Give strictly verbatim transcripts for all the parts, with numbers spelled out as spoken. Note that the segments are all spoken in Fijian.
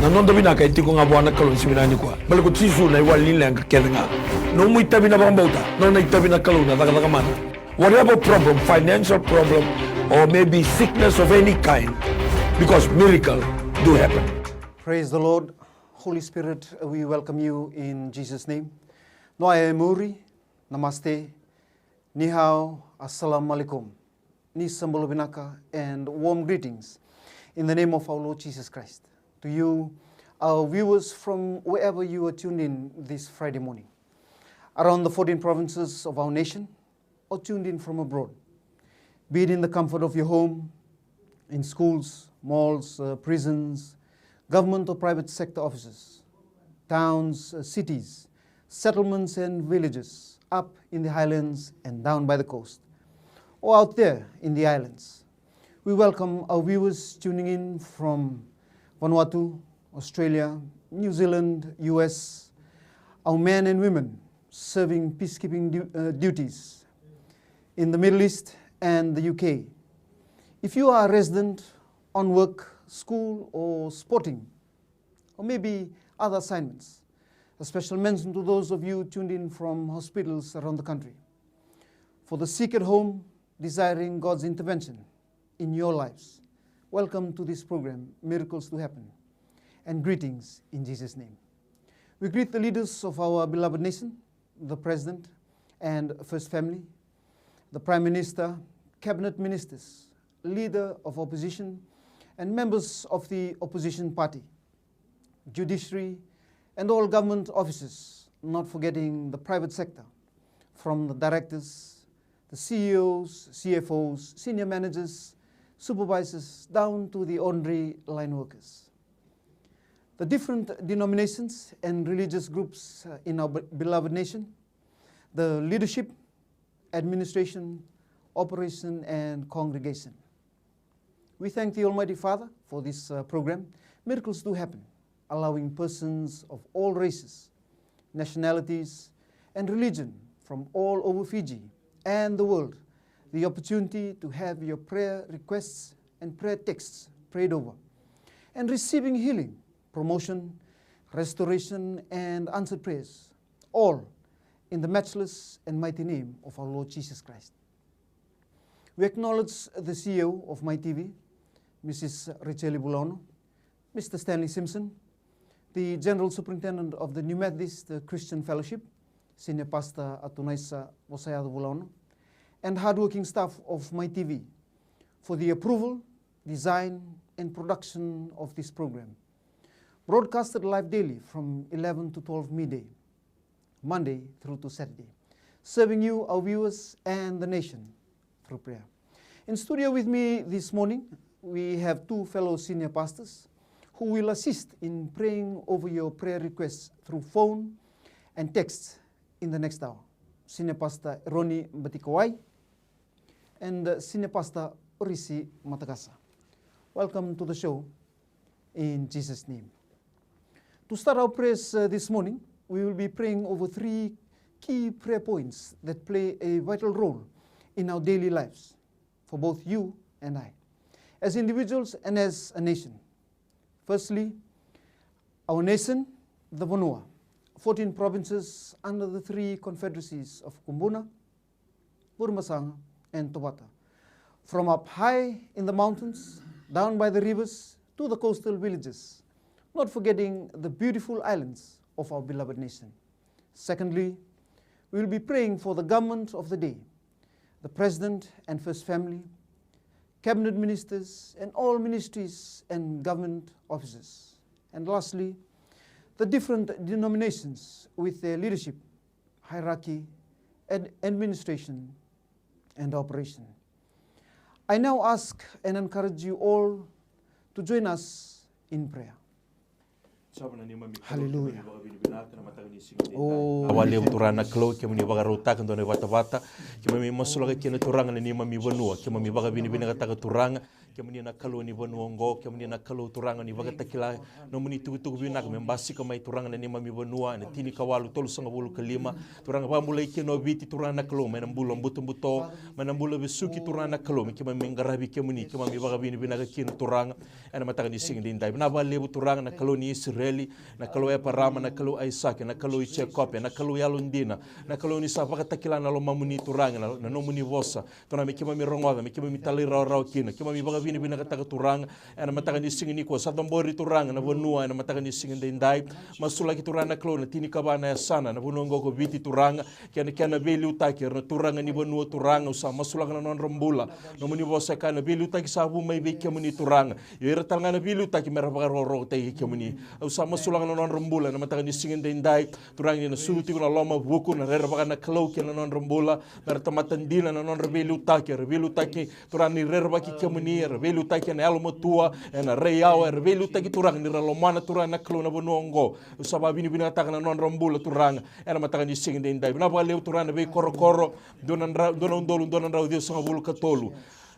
Na noda vinaka e tiko ga vua na Kalou ni siga vinaka nikua. Baleta ko Jisu na iwali ni leqa kece ga. Nomu itavi na vakabauta, nona itavi na Kalou na cakacaka mana. Whatever problem, financial problem, or maybe sickness of any kind, because miracle do happen. Praise the Lord. Holy Spirit, we welcome you in Jesus' name. Noa e muri, namaste, ni hao, assalamu alaikum. Ni sa bula vinaka and warm greetings in the name of our Lord Jesus Christ to you, our viewers from wherever you are tuned in this Friday morning. Around the fourteen provinces of our nation or tuned in from abroad, be it in the comfort of your home, in schools, malls, uh, prisons, government or private sector offices, towns, uh, cities, settlements and villages, up in the highlands and down by the coast, or out there in the islands. We welcome our viewers tuning in from Vanuatu, Australia, New Zealand, U S, our men and women serving peacekeeping du-, uh, duties in the Middle East and the U K. If you are a resident, on work, school, or sporting, or maybe other assignments, a special mention to those of you tuned in from hospitals around the country. For the sick at home, desiring God's intervention in your lives, welcome to this program, Miracles Do Happen, and greetings in Jesus' name. We greet the leaders of our beloved nation, the President and First Family, the Prime Minister, Cabinet Ministers, Leader of Opposition, and members of the opposition party, judiciary, and all government offices, not forgetting the private sector, from the directors, the C E Os, C F Os, senior managers, supervisors, down to the ordinary line workers. The different denominations and religious groups, uh, in our be-, beloved nation, the leadership, administration, operation, and congregation. We thank the Almighty Father for this, uh, program. Miracles do happen, allowing persons of all races, nationalities, and religion from all over Fiji and the world the opportunity to have your prayer requests and prayer texts prayed over, and receiving healing, promotion, restoration, and answered prayers, all in the matchless and mighty name of our Lord Jesus Christ. We acknowledge the C E O of My T V, Missus Richeli Vulaono, Mister Stanley Simpson, the General Superintendent of the New Methodist Christian Fellowship, Senior Pastor Atunaisa Vosayaco Vulaono, and hardworking staff of My T V for the approval, design, and production of this program. Broadcasted live daily from eleven to twelve midday, Monday through to Saturday, serving you, our viewers, and the nation through prayer. In studio with me this morning, we have two fellow senior pastors who will assist in praying over your prayer requests through phone and text in the next hour. Senior Pastor Eroni Batikawai and, uh, Senior Pastor Orisi Matakasa. Welcome to the show in Jesus' name. To start our prayers, uh, this morning, we will be praying over three key prayer points that play a vital role in our daily lives for both you and I, as individuals and as a nation. Firstly, our nation, the Vanua, fourteen provinces under the three confederacies of Kubuna, Burebasaga, and Tovata. From up high in the mountains, down by the rivers, to the coastal villages, not forgetting the beautiful islands of our beloved nation. Secondly, we will be praying for the government of the day, the President and First Family, Cabinet Ministers, and all ministries and government offices. And lastly, the different denominations with their leadership, hierarchy, and administration and operation. I now ask and encourage you all to join us in prayer. Hallelujah. Vakavinavinaka na mataka ni siga ni dai. Vinaka vakalevu Turaga na Kalou, kemuni vakarautaka dua na ivatavata. Keimami masulaka kina Turaga na neimami vanua, keimami vakavinavinakataka Turaga. Kemuni na Kalou ni vanua oqo, kemuni na Kalou Turaga ni vakatakila nomuni tukutuku vinaka me basika mai Turaga na neimami vanua ena tinikawalu tolusagavulu ka lima. Turaga, vakabulai kina o Viti Turaga na Kalou mai na bula butobuto, mai na bula vesuki Turaga na Kalou, me keimami qaravi kemuni, keimami vakavinavinaka kina Turaga ena mataka ni siga edaidai. Vinaka vakalevu Turaga na Kalou ni Isireli, na Kalou Eparama, na Kalou Aisake, na Kalou i Jekope, na Kalou yalodina, na Kalou ni sa vakatakila na lomamuni Turaga na, na nomuni vosa. Turaga me keimami rogoca, me keimami talairawarawa kina, keimami vakavinavinakataka Turaga ena mataka ni siga nikua. Sa cabori Turaga na vanua ena mataka ni siga edaidai. Masulaki Turaga na Kalou na tinikava na yasana na vanua oqo ko Viti Turaga, kei na kena veiliutaki era na turaga ni vanua Turaga. Au sa masulaka na nodra bula. Nomuni vosa e kaya na veiliutaki sa vu mai vei kemuni Turaga. Io ira tale ga na veiliutaki mera vakarokorokotaki kei kemuni. Au sa masulaka na nodra bula ena mataka ni siga edaidai. Turaga ni na sucu tiko na lomavuku, na rerevaka na Kalou kei na nodra bula. Mera tamata dina na nodra veiliutaki, era veiliutaki Turaga ni rerevaki kemuni, era veiliutaki ena yalomatua, ena raiyawa, era veiliutaki Turaga ni ra lomana Turaga na Kalou na vanua oqo. Au sa vakavinavinakataka na nodra bula Turaga ena mataka ni siga edaidai. Vinaka vakalevu Turaga na veikorokoro, dua na dra-, dua na udolu dua na drau ciwasagavulu ka tolu,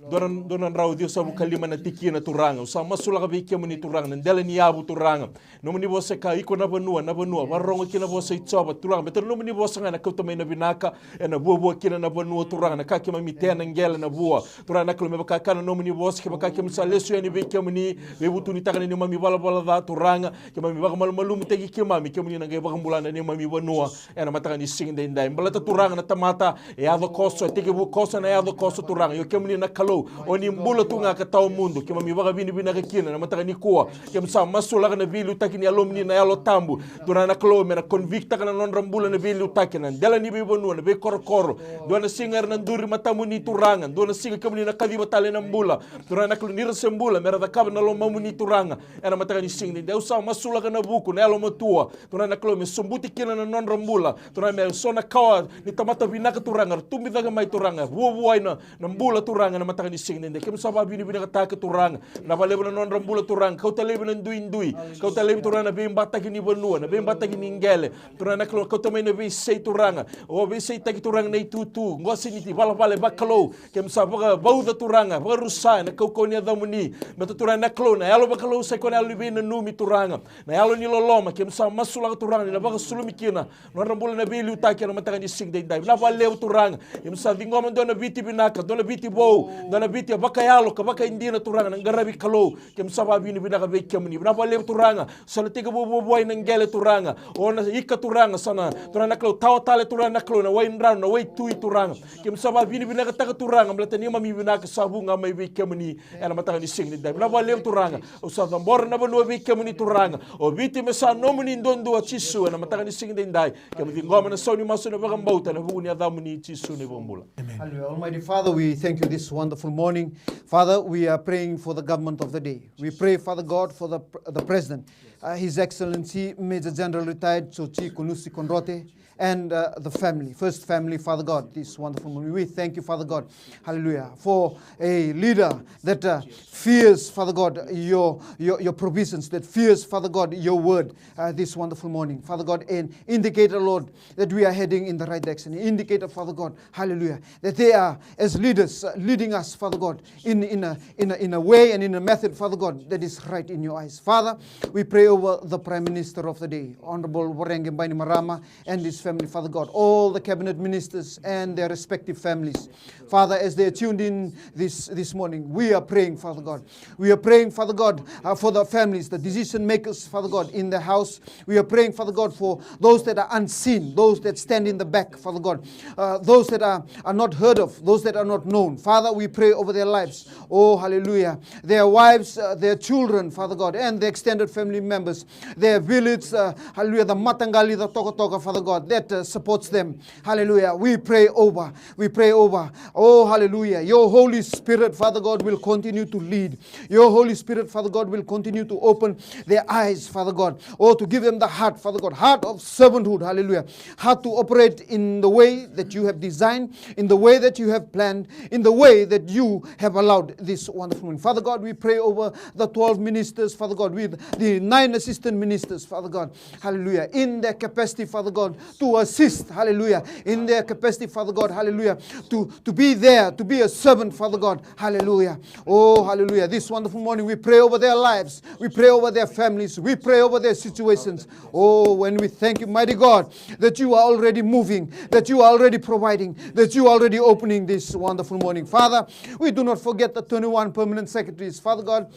dua na, dua na drau ciwasagavulu ka lima na tikina Turaga. Au sa masulaka vei kemuni Turaga na dela ni yavu Turaga. Nomuni vosa e kaya, iko na vanua, na vanua, vakarorogo kina na vosa i Jiova Turaga, baleta na nomuni vosa ga ena kauta mai na vinaka, ena vuavua kina na vanua Turaga, na ka keimami tea na qele na vua. Turaga na Kalou, me vaka e kaya na nomuni vosa, kevaka keimami sa lesu yani vei kemuni, veivutunitaka na neimami valavala ca Turaga, keimami vakamalumalumutaki keimami, kemuni na qai vakabula na neimami vanua ena mataka ni siga edaidai. Baleta Turaga na tamata e yaco koso, e tekivu koso, ena yaco koso Turaga. Io kemuni na Kalou, o ni bula tu ga ka tawa mudu, keimami vakavinavinaka kina na mataka nikua. Keimami sa masulaka na veiliutaki ni Yalomuni na Yalo Tabu. Turaga na Kalou, me na convictaka na nodra bula na veiliutaki, na dela ni veivanua, na veikorokoro. Dua na siga era na duri matamuni Turaga, dua na siga kemuni na kaciva tale na bula. Turaga na Kalou, ni ra se bula, me ra cakava na lomamuni Turaga. Ena mataka ni siga edaidai, au sa masulaka na vuku, na yalomatua. Turaga na Kalou, me sobuti kina na nodra bula. Turaga, me so na kawa ni tamata vinaka Turaga, ra tubu cake mai Turaga, vuavuai na, na bula Turaga ena mataka ni siga edaidai. Keimami sa vakavinavinakataka Turaga. Vinaka vakalevu na nodra bula Turaga, kauta laivi na duidui, kauta laivi Turaga na veibataki ni vanua, na veibataki ni qele. Turaga na Kalou, kauta mai na veisei Turaga. O veiseitaki Turaga na itutu, qose ni ivalavala vakalou. Keimami sa vakavauca Turaga, vakarusa ena kaukauwa ni yacamuni. Baleta Turaga na Kalou, na yalo vakalou sa i koya na yalo ni veinanumi Turaga. Na yalo ni loloma, keimami sa masulaka Turaga ni na vakasulumi kina nodra bula na veiliutaki ena mataka ni siga edaidai. Vinaka vakalevu Turaga, keimami sa ciqoma dua na Viti vinaka, dua na Viti vou, dua na Viti e vakayalo ka vakaidina Turaga na qaravi Kalou. Keimami sa vakavinavinaka vei kemuni. Vinaka vakalevu Turaga, sa na tekivu vuavuai na qele Turaga. O na ika Turaga, sa na Turaga na Kalou, tawa tale Turaga na Kalou na waidranu, na waitui Turaga. Keimami sa vakavinavinakataka Turaga, baleta neimami vinaka sa vu ga mai vei kemuni. Ena mataka ni siga edaidai. Vinaka vakalevu Turaga. Au sa cabora na vanua vei kemuni Turaga. O Viti me sa nomuni duadua Jisu ena mataka ni siga edaidai. Keimami ciqoma na sau ni masu ena vakabauta ena vuku ni yacamuni Jisu na iVakabula. Amen. Hallelujah. Almighty Father, we thank you this wonderful morning. Father, we are praying for the government of the day. We pray, Father God, for the, the president, uh, His Excellency Major General Retired Tsotsiko Nusi Konrote, and, uh, the family, first family, Father God, this wonderful morning. We thank you, Father God, hallelujah, for a leader that, uh, fears, Father God, your, your, your provisions, that fears, Father God, your word, uh, this wonderful morning, Father God, an indicator, Lord, that we are heading in the right direction. An indicator, Father God, hallelujah, that they are, as leaders, uh, leading us, Father God, in, in a, in a, in a way and in a method, Father God, that is right in your eyes. Father, we pray over the Prime Minister of the day, Honorable Voreqe Bainimarama, and his family, Father God, all the cabinet ministers and their respective families. Father, as they are tuned in this, this morning, we are praying, Father God. We are praying, Father God, uh, for the families, the decision makers, Father God, in the house. We are praying, Father God, for those that are unseen, those that stand in the back, Father God, uh, those that are, are not heard of, those that are not known. Father, we pray over their lives. Oh, hallelujah. Their wives, uh, their children, Father God, and the extended family members, their village, uh, hallelujah, the mataqali, the tokatoka, Father God, that, uh, supports them. Hallelujah. We pray over, we pray over. Oh, hallelujah. Your Holy Spirit, Father God, will continue to lead. Your Holy Spirit, Father God, will continue to open their eyes, Father God. Oh, to give them the heart, Father God, heart of servanthood, hallelujah. Heart to operate in the way that you have designed, in the way that you have planned, in the way that you have allowed this wonderful morning. Father God, we pray over the twelve ministers, Father God, with the nine and assistant ministers, Father God. Hallelujah. In their capacity, Father God, to assist. Hallelujah. In their capacity, Father God. Hallelujah. To, to be there, to be a servant, Father God. Hallelujah. Oh, hallelujah. This wonderful morning, we pray over their lives. We pray over their families. We pray over their situations. Oh, when we thank you, mighty God, that you are already moving, that you are already providing, that you are already opening this wonderful morning. Father, we do not forget the twenty-one permanent secretaries, Father God,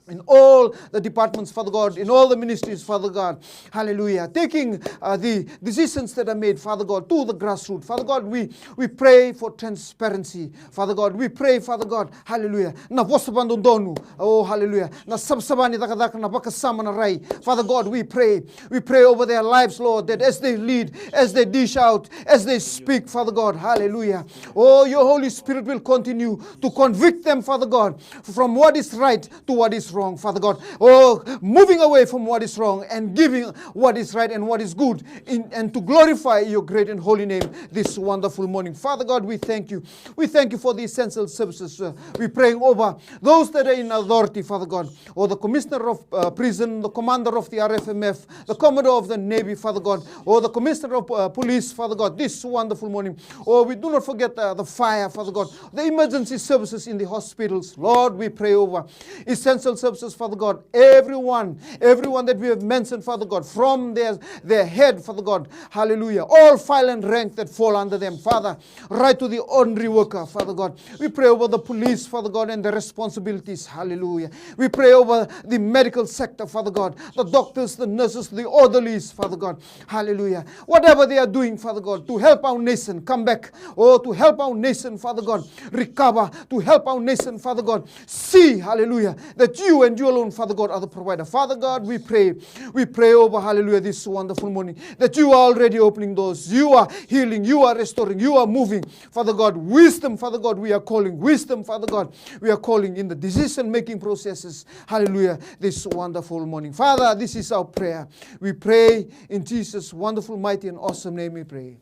in all the departments, Father God, in all the ministries, Father God. Hallelujah. Taking uh, the decisions that are made, Father God, to the grassroots. Father God, we, we pray for transparency. Father God, we pray, Father God, hallelujah. Na vosa vadodonu, oh, hallelujah. Na savasava ni cakacaka, na vakasama, na rai. Father God, we pray. We pray over their lives, Lord, that as they lead, as they dish out, as they speak, Father God, hallelujah. Oh, your Holy Spirit will continue to convict them, Father God, from what is right to what is wrong, Father God. Oh, moving away from what is wrong and giving what is right and what is good in, and to glorify your great and holy name this wonderful morning. Father God, we thank you. We thank you for the essential services. Uh, we're praying over those that are in authority, Father God, or the commissioner of uh, prison, the commander of the R F M F, the commodore of the navy, Father God, or the commissioner of uh, police, Father God, this wonderful morning. Oh, we do not forget uh, the fire, Father God, the emergency services in the hospitals. Lord, we pray over essential services, Father God. Everyone, everyone that we have mentioned, Father God, from their, their head, Father God, hallelujah, all file and rank that fall under them, Father, right to the ordinary worker, Father God. We pray over the police, Father God, and the responsibilities, hallelujah. We pray over the medical sector, Father God, the doctors, the nurses, the orderlies, Father God, hallelujah. Whatever they are doing, Father God, to help our nation come back, or to help our nation, Father God, recover, to help our nation, Father God, see, hallelujah, that you and you alone, Father God, are the provider. Father God, we pray, we pray over, hallelujah, this wonderful morning, that you are already opening doors, you are healing, you are restoring, you are moving. Father God, wisdom, Father God, we are calling, wisdom, Father God, we are calling in the decision-making processes, hallelujah, this wonderful morning. Father, this is our prayer. We pray in Jesus' wonderful, mighty, and awesome name we pray.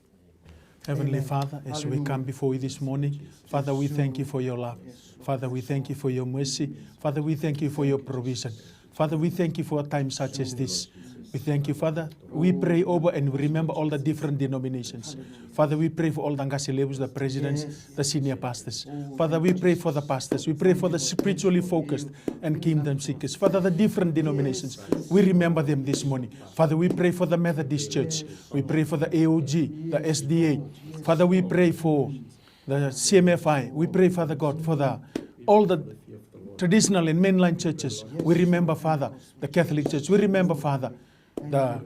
Heavenly Father, as we come before you this morning, Father, we thank you for your love. Father, we thank you for your mercy. Father, we thank you for your provision. Father, we thank you for a time such as this. We thank you, Father. We pray over and we remember all the different denominations. Father, we pray for all the qase levus, the presidents, the senior pastors. Father, we pray for the pastors. We pray for the spiritually focused and kingdom seekers. Father, the different denominations, we remember them this morning. Father, we pray for the Methodist Church. We pray for the A O G, the S D A. Father, we pray for the C M F I. We pray, Father God, for the all the traditional and mainline churches. We remember, Father, the Catholic Church. We remember, Father, the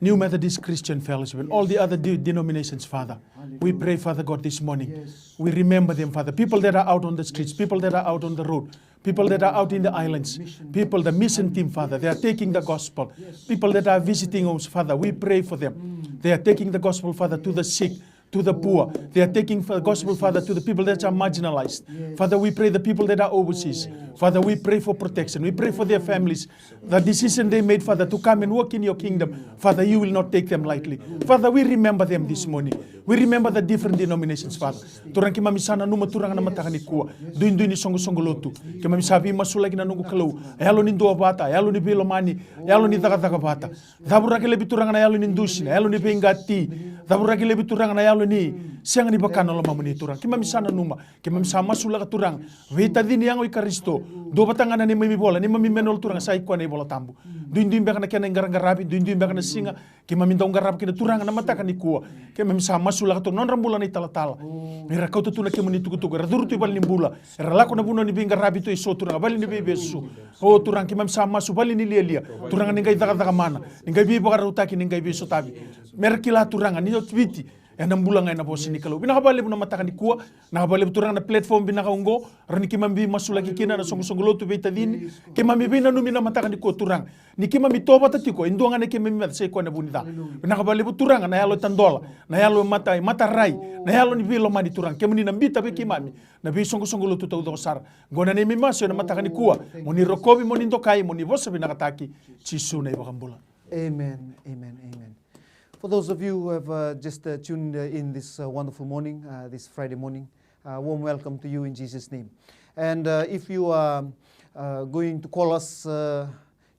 New Methodist Christian Fellowship and all the other de- denominations, Father. We pray, Father God, this morning. We remember them, Father. People that are out on the streets, people that are out on the road, people that are out in the islands, people, the mission team, Father, they are taking the gospel. People that are visiting homes, Father, we pray for them. They are taking the gospel, Father, to the sick, to the poor. They are taking the gospel, Father, to the people that are marginalized. Father, we pray the people that are overseas. Father, we pray for protection. We pray for their families. The decision they made, Father, to come and work in your kingdom, Father, you will not take them lightly. Father, we remember them this morning. We remember the different denominations, Father. Turaga, keimami sa nanuma, Turaga, na mataka nikua, duidui ni soqosoqo lotu. Keimami sa veimasulaki, na noqu Kalou, yalo ni duavata, yalo ni veilomani, yalo ni cakacaka vata. Cavuraki laivi, Turaga, na yalo ni dusi, na yalo ni veiqati. Cavuraki laivi, Turaga, na yalo ni sega ni vaka na lomamuni, Turaga. Keimami sa nanuma, keimami sa masulaka, Turaga, veitacini yago i Karisito. Dua vata ga na neimami ivola, neimami manual, Turaga, sa i koya na iVola Tabu. Duidui beka na kena iqaraqaravi, duidui beka na siga keimami dau qarava kina, Turaga, na mataka nikua. Keimami sa masulaka tu na nodra bula na italatala. Era kauta tu na kemuni tukutuku, era curu tu i valenibula, era lako na vanua ni veiqaravi tu eso, Turaga, vale ni veivesu. O Turaga, keimami sa masu, vale ni lialia, Turaga, ni qai cakacaka mana, ni qai veivakarautaki, ni qai veisotavi. Mera kila, Turaga, ni oti Viti ena bula ga ena vosa ni Kalou. Vinaka vakalevu na mataka nikua. Vinaka vakalevu, Turaga, na platform vinaka oqo, rawa ni keimami veimasulaki kina na soqosoqo lotu, veitacini. Keimami veinanumi na mataka nikua, Turaga, ni keimami tovata tiko e dua ga na keimami meca, sa i koya na vu ni ca. Vinaka vakalevu, Turaga, na yalo e tadola, na yalo e mata, e matarai, na yalo ni veilomani, Turaga, kemuni na biuta vei keimami na veisoqosoqo lotu taucoko sara. Oqo na neimami masu ena mataka nikua. Mo ni rokovi, mo ni dokai, mo ni vosa vinakataki. Jisu na iVakabula. Amen, amen, amen. For those of you who have uh, just uh, tuned uh, in this uh, wonderful morning, uh, this Friday morning, uh, warm welcome to you in Jesus' name. And uh, if you are uh, going to call us uh,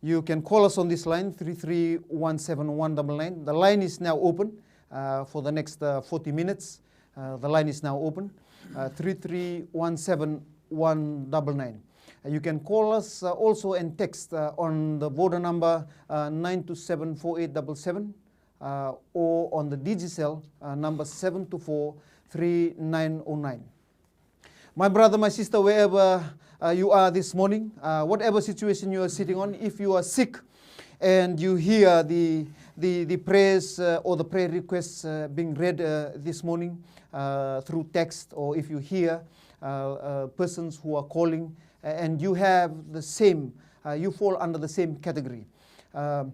You can call us on this line, three three one seven one double nine. The line is now open uh, for the next uh, forty minutes. Uh, the line is now open, uh, three three one seven one double nine. Uh, you can call us uh, also and text uh, on the border number uh, nine two seven four eight double seven uh, or on the Digicel uh, number seven two four three nine oh nine. My brother, my sister, wherever uh, you are this morning, uh, whatever situation you are sitting on, if you are sick and you hear the, the, the prayers uh, or the prayer requests uh, being read uh, this morning uh, through text, or if you hear uh, uh, persons who are calling uh, and you have the same, uh, you fall under the same category. Um,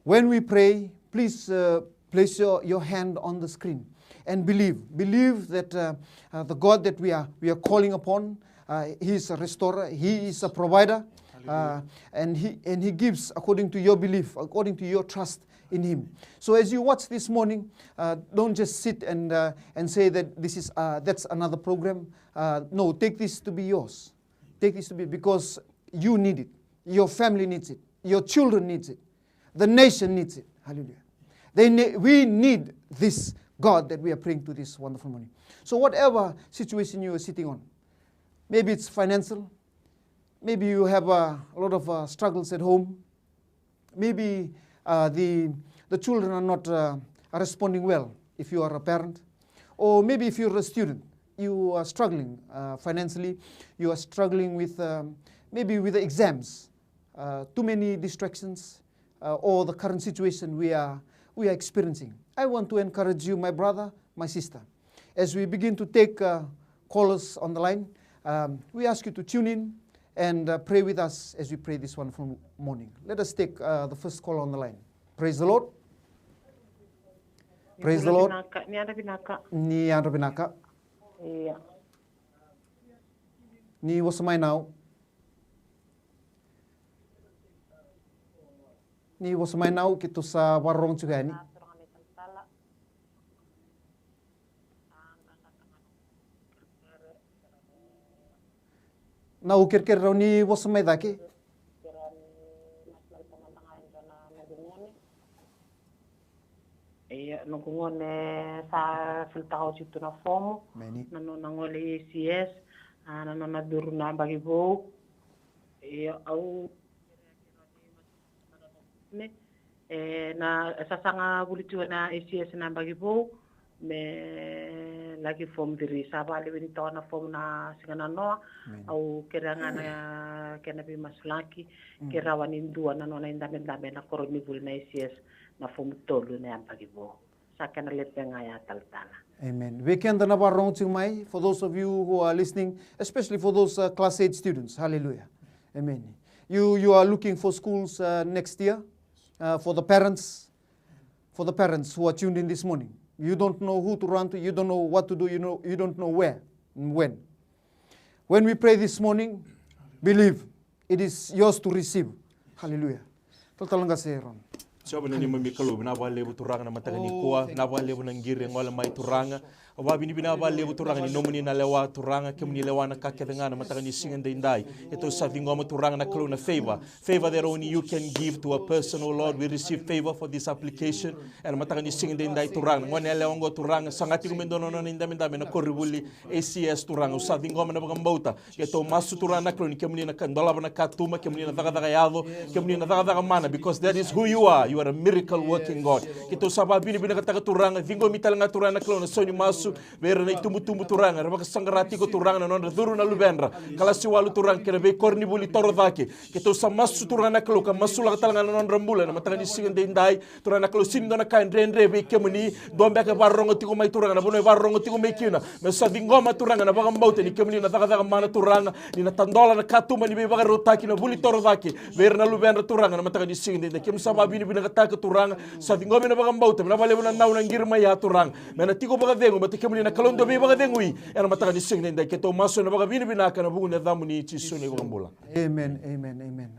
when we pray, please uh, place your, your hand on the screen and believe. Believe that uh, uh, the God that we are, we are calling upon, uh, He is a restorer, He is a provider, uh, and, he, and He gives according to your belief, according to your trust in Him. So as you watch this morning, uh, don't just sit and, uh, and say that this is, uh, that's another program. Uh, no, take this to be yours. Take this to be, because you need it. Your family needs it. Your children needs it. The nation needs it. Hallelujah. They ne- we need this God that we are praying to this wonderful morning. So whatever situation you are sitting on, maybe it's financial, maybe you have a, a lot of uh, struggles at home, maybe uh, the, the children are not uh, are responding well if you are a parent, or maybe if you're a student, you are struggling uh, financially, you are struggling with um, maybe with the exams, uh, too many distractions, uh, or the current situation we are, we are experiencing. I want to encourage you, my brother, my sister, as we begin to take uh, callers on the line, um, we ask you to tune in and uh, pray with us as we pray this wonderful morning. Let us take uh, the first call on the line. Praise the Lord. Praise the Lord. Ni yadra vinaka. Ni yadra vinaka. Ia. Ni vosa mai now. Ni vosa mai now, keitou sa vakarorogo tiko yani. Now kerekere rau ni vosa mai cake. Ia, noqu gone sa filitaka oti tu na fomu. Meni. Na nona gole i A C S, a, na nona curu na yabaki vou. Ia, au e na sasaga vuli tu na A C S na yabaki vou me laki form three. Sa vakaleweni toka na fomu na siga nanoa. Au kerea ga na kena veimasulaki ke rawa ni dua na nona idabedabe na koronivuli na A C S na fomu tolu na yabaki vou. Sa kena lepe ga ya talatala. Amen. Vei keda na vakarorogo tiko mai, for those of you who are listening, especially for those uh, class eight students. Hallelujah. Amen. You, you are looking for schools uh, next year uh, for the parents, for the parents who are tuned in this morning. You don't know who to run to, you don't know what to do, you, know, you don't know where and when. When we pray this morning, believe it is yours to receive. Hallelujah. Talatala qase Ron. Jiova na neimami Kalou, vinaka vakalevu Turaga na mataka nikua, vinaka vakalevu na qiri e gole mai Turaga. Au vakavinavinaka vakalevu Turaga ni nomuni na lewa Turaga, kemuni lewa na ka kece ga na mataka ni siga edaidai. Keitou sa ciqoma Turaga na Kalou na favor. Favor that only you can give to a person, oh Lord. We receive favor for this application. Ena mataka ni siga edaidai Turaga. Na gone yalewa oqo Turaga, saga tiko me dua na nona idabedabe na koronivuli A C S Turaga. Au sa ciqoma na vakabauta. Keitou masu Turaga na Kalou ni kemuni na ka, dolava na katuba, kemuni na cakacaka yaco, kemuni na cakacaka mana, because that is who you are. You are a miracle working God. Keitou sa vakavinavinakataka Turaga, ciqomi tale ga Turaga na Kalou na sau ni masu vei ira na itubutubu Turaga, era vakasaqara tiko Turaga na nodra curu na luvedra, kalasi walu Turaga, kei na veikoronivuli toro cake. Keitou sa masu Turaga na Kalou ka masulaka tale ga na nodra bula ena mataka ni siga edaidai. Turaga na Kalou, sega ni dua na ka e dredre vei kemuni. Dua beka e vakarorogo tiko mai Turaga, na vanua e vakarorogo tiko mai kina, me sa ciqoma Turaga na vakabauta ni kemuni na cakacaka mana Turaga, ni na tadola na katuba ni veivakarautaki, na vuli toro cake vei ira na luvedra Turaga na mataka ni siga edaidai. Kemuni sa vakavinavinakataka Turaga, sa ciqomi na vakabauta, me na vakalevu na nau na qiri mai ya Turaga, me na tiko vakacegu, baleta kemuni na Kalou dau veivakacegui. Ena mataka ni siga edaidai keitou masu ena vakavinavinaka ena vuku ni yacamuni Jisu na iVakabula. Amen, amen, amen.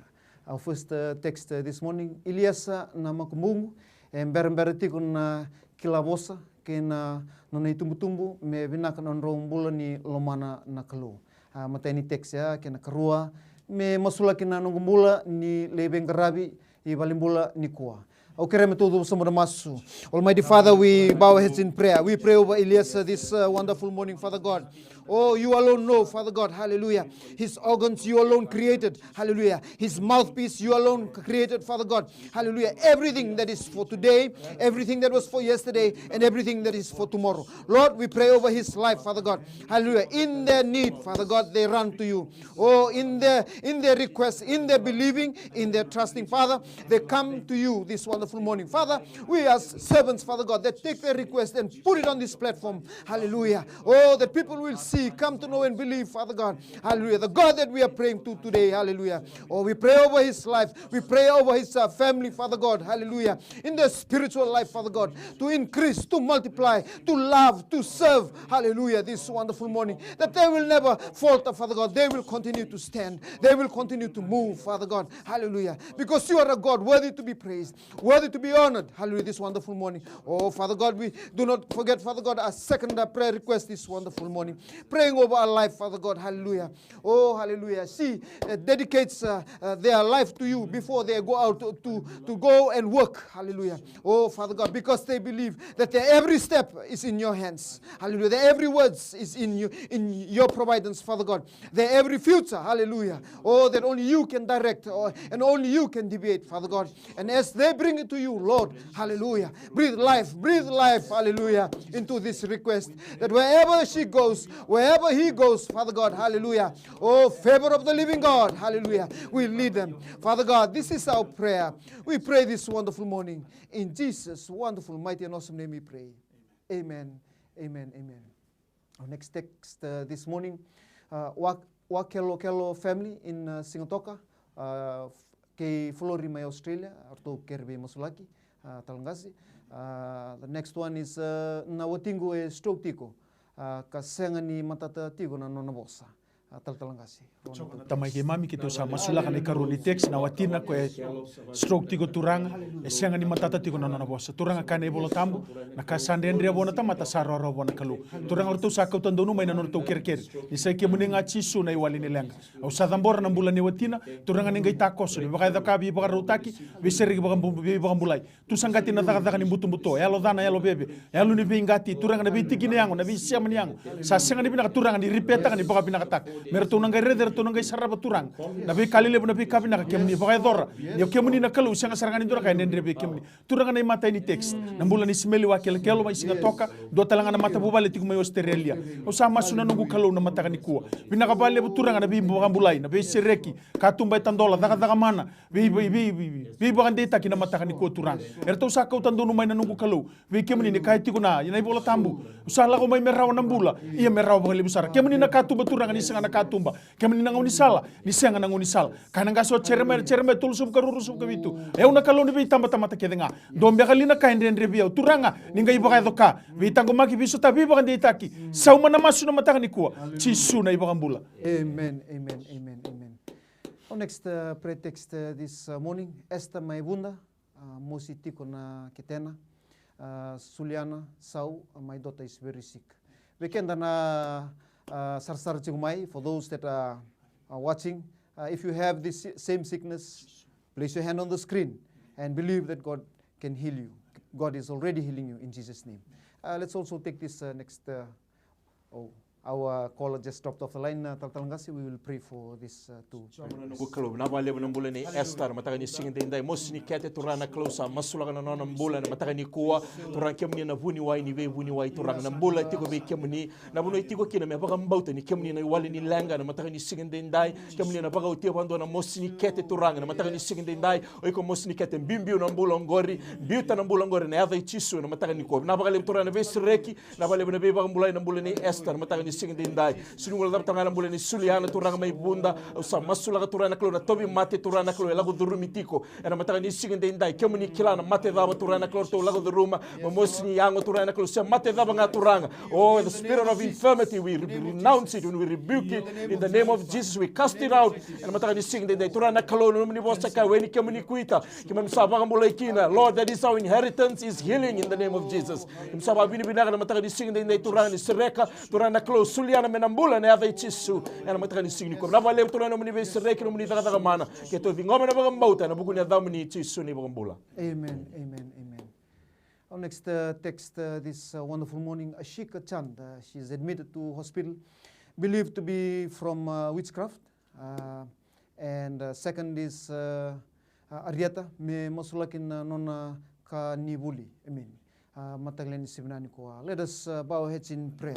Our first uh, text uh, this morning, Iliasa na Makubuqu, e berabera tiko na kila vosa kei na nona itubutubu, me vinaka na nodrau bula ni lomana na Kalou. A, matai ni text ya, kei na karua, me masulaki na noqu bula ni lai veiqaravi i valenibula nikua. Au kerea me tou cuva sobu na masu. Almighty Father, we bow our heads in prayer. We pray over Elias, uh, this, uh, wonderful morning, Father God. Oh, you alone know, Father God. Hallelujah. His organs, you alone created. Hallelujah. His mouthpiece, you alone created, Father God. Hallelujah. Everything that is for today, everything that was for yesterday, and everything that is for tomorrow. Lord, we pray over his life, Father God. Hallelujah. In their need, Father God, they run to you. Oh, in their, in their request, in their believing, in their trusting, Father, they come to you this wonderful morning. Father, we as servants, Father God, that take their request and put it on this platform. Hallelujah. Oh, that people will see, come to know and believe, Father God. Hallelujah. The God that we are praying to today. Hallelujah. Oh, we pray over his life. We pray over his, uh, family, Father God. Hallelujah. In their spiritual life, Father God, to increase, to multiply, to love, to serve. Hallelujah. This wonderful morning, that they will never falter, Father God. They will continue to stand. They will continue to move, Father God. Hallelujah. Because you are a God worthy to be praised, worthy to be honored. Hallelujah. This wonderful morning. Oh, Father God, we do not forget, Father God, our second, uh, prayer request this wonderful morning. Praying over our life, Father God. Hallelujah. Oh, hallelujah. She, uh, dedicates, uh, uh, their life to you before they go out to, to, to go and work. Hallelujah. Oh, Father God, because they believe that their every step is in your hands. Hallelujah. Their every words is in you, in your providence, Father God. Their every future, hallelujah. Oh, that only you can direct, oh, and only you can deviate, Father God. And as they bring it to you, Lord, hallelujah, breathe life, breathe life, hallelujah, into this request. That wherever she goes, wherever he goes, Father God, hallelujah. Oh, favor of the living God, hallelujah, we lead them. Father God, this is our prayer. We pray this wonderful morning. In Jesus' wonderful, mighty, and awesome name we pray. Amen. Amen. Amen. Our next text, uh, this morning, uh, Wa-, Wakelokelo family in, uh, Sigatoka, uh, kei Flori mai Australia, eratou kere veimasulaki, uh, Talaqase. Uh, the next one is, uh, na watiqu e stroke tiko, uh, ka sega ni matata tiko na nona vosa. Uh, Talaqase. Tamai keimami, keitou sa masulaka na ikarua ni text, na watina ko e stroke tiko, Turaga, e sega ni matata tiko na nona vosa. Turaga, kaya na iVola Tabu, na ka sa dredre vua na tamata sa rawarawa vua na Kalou. Turaga, o ratou sa kauta donu mai na nodratou kerekere, ni sa i kemuni ga Jisu na iwali ni leqa. Au sa cabora na bula ni watina, Turaga, ni qai takoso, ni vakayaco ka veivakarautaki, veisereki vakabu-, veivakabulai. Tu saqati na cakacaka ni butobuto, yalo ca, na yalo veve, yalo ni veiqati, Turaga, na veitiki ni yago, na veisema ni yago. Sa sega ni vinaka, Turaga, ni ripetaka, ni vakavinakataka. Me ratou na qai raica, ratou na qai sarava, Turaga, na veika lelevu, na veika vinaka kemuni vakayacora. Ni o kemuni na Kalou, sega sara ga ni dua na ka e dredre vei kemuni. Turaga, na imatai ni text, na bula ni Simeli Wakelokelo mai Sigatoka, dua tale ga na matavuvale tiko mai Australia. Au sa masu na noqu Kalou na mataka nikua. Vinaka vakalevu, Turaga, na veivakabulai, na veisereki, katuba e tadola, cakacaka mana, vei, vei, vei, vei, veivakadeitaki na mataka nikua, Turaga. Eratou sa kauta donu mai na noqu Kalou vei kemuni, ni kaya tiko na, na iVola Tabu, au sa lako mai me rawa na bula, ia me rawa vakalevu sara. Kemuni na katuba, Turaga, ni sega na katuba. Kemuni na gaunisala, ni sega na gaunisala. Kaya na qase o Jeremaia, Jeremaia tolusagavulu ka rua, ruasagavulu ka vitu: E au na Kalou ni veitabatamata kece ga. Dua beka li na ka e dredre vei au, Turaga, ni qai vakayaco ka, veitaqomaki, veisotavi, veivakadeitaki? Sauma na masu na mataka nikua. Jisu na iVakabula. Amen, amen, amen, amen. Our next, uh, prayer text, uh, this, uh, morning, Esther mai Vuda, uh, mosi tiko na ketena, uh, Suliana Sau, uh, my daughter is very sick. Vei keda na, uh, sarasara tiko mai, for those that are, are watching, uh, if you have this si-, same sickness, place your hand on the screen and believe that God can heal you. God is already healing you in Jesus' name. Uh, let's also take this, uh, next, uh, oh, our caller just dropped off the line, uh, Talatala Qase. We will pray for this, uh, too. Noqu Kalou, vinaka vakalevu na bula nei Esther na mataka ni siga edaidai. Mosi ni kete, Turaga na Kalou, sa masulaka na nona bula na mataka nikua. Turaga, kemuni na vuniwai ni veivuniwai, Turaga, na bula e tiko vei kemuni. Na vanua e tiko kina me vakabauta ni kemuni na iwali ni leqa na mataka ni siga edaidai. Kemuni na vakaotia vakadua na mosi ni kete, Turaga, na mataka ni siga edaidai. O iko mosi ni kete, biubiu na bula oqori, biuta na bula oqori ena yaca i Jisu na mataka nikua. Vinaka vakalevu, Turaga, na veisereki, vinaka vakalevu na veivakabulai na bula nei Esther na mataka ni siga edaidai. Sega ni guilecava, Turaga, na bula nei Suliana, Turaga, mai Vuda. Au sa masulaka, Turaga na Kalou, na tauvimate, Turaga na Kalou, e lako curumi tiko ena mataka ni siga edaidai. Kemuni kila na mate cava, Turaga na Kalou, ratou lako curuma. Mo-, mosi ni yago, Turaga na Kalou, se mate cava ga, Turaga. Oh, the spirit of infirmity, we re-, renounce it and we rebuke it in the name of Jesus. We cast it out. Ena mataka ni siga edaidai, Turaga na Kalou, na nomuni vosa e kaya, o ni kemuni kuita, keimami sa vakabulai kina. Lord, that is our inheritance, is healing in the name of Jesus. Keimami sa vakavinavinaka na mataka ni siga edaidai, Turaga, ni sereka, Turaga na Kalou, Keitou suliana me na bula ena yaca i Jisu. Ena mataka ni siga nikua, vinaka vakalevu Turaga na nomuni veisereki, na nomuni cakacaka mana. Keitou ciqoma na vakabauta ena vuku ni yacamuni Jisu na iVakabula. Amen, amen, amen. Our next uh, text uh, this uh, wonderful morning, Ashika Chand. Uh, she is admitted to hospital, believed to be from uh, witchcraft. Uh, and uh, second is uh, uh, Arieta, me masulaki na nona ka ni vuli. Amen. Uh, mataka lailai ni siga vinaka nikua. Let us uh, bow our heads in prayer.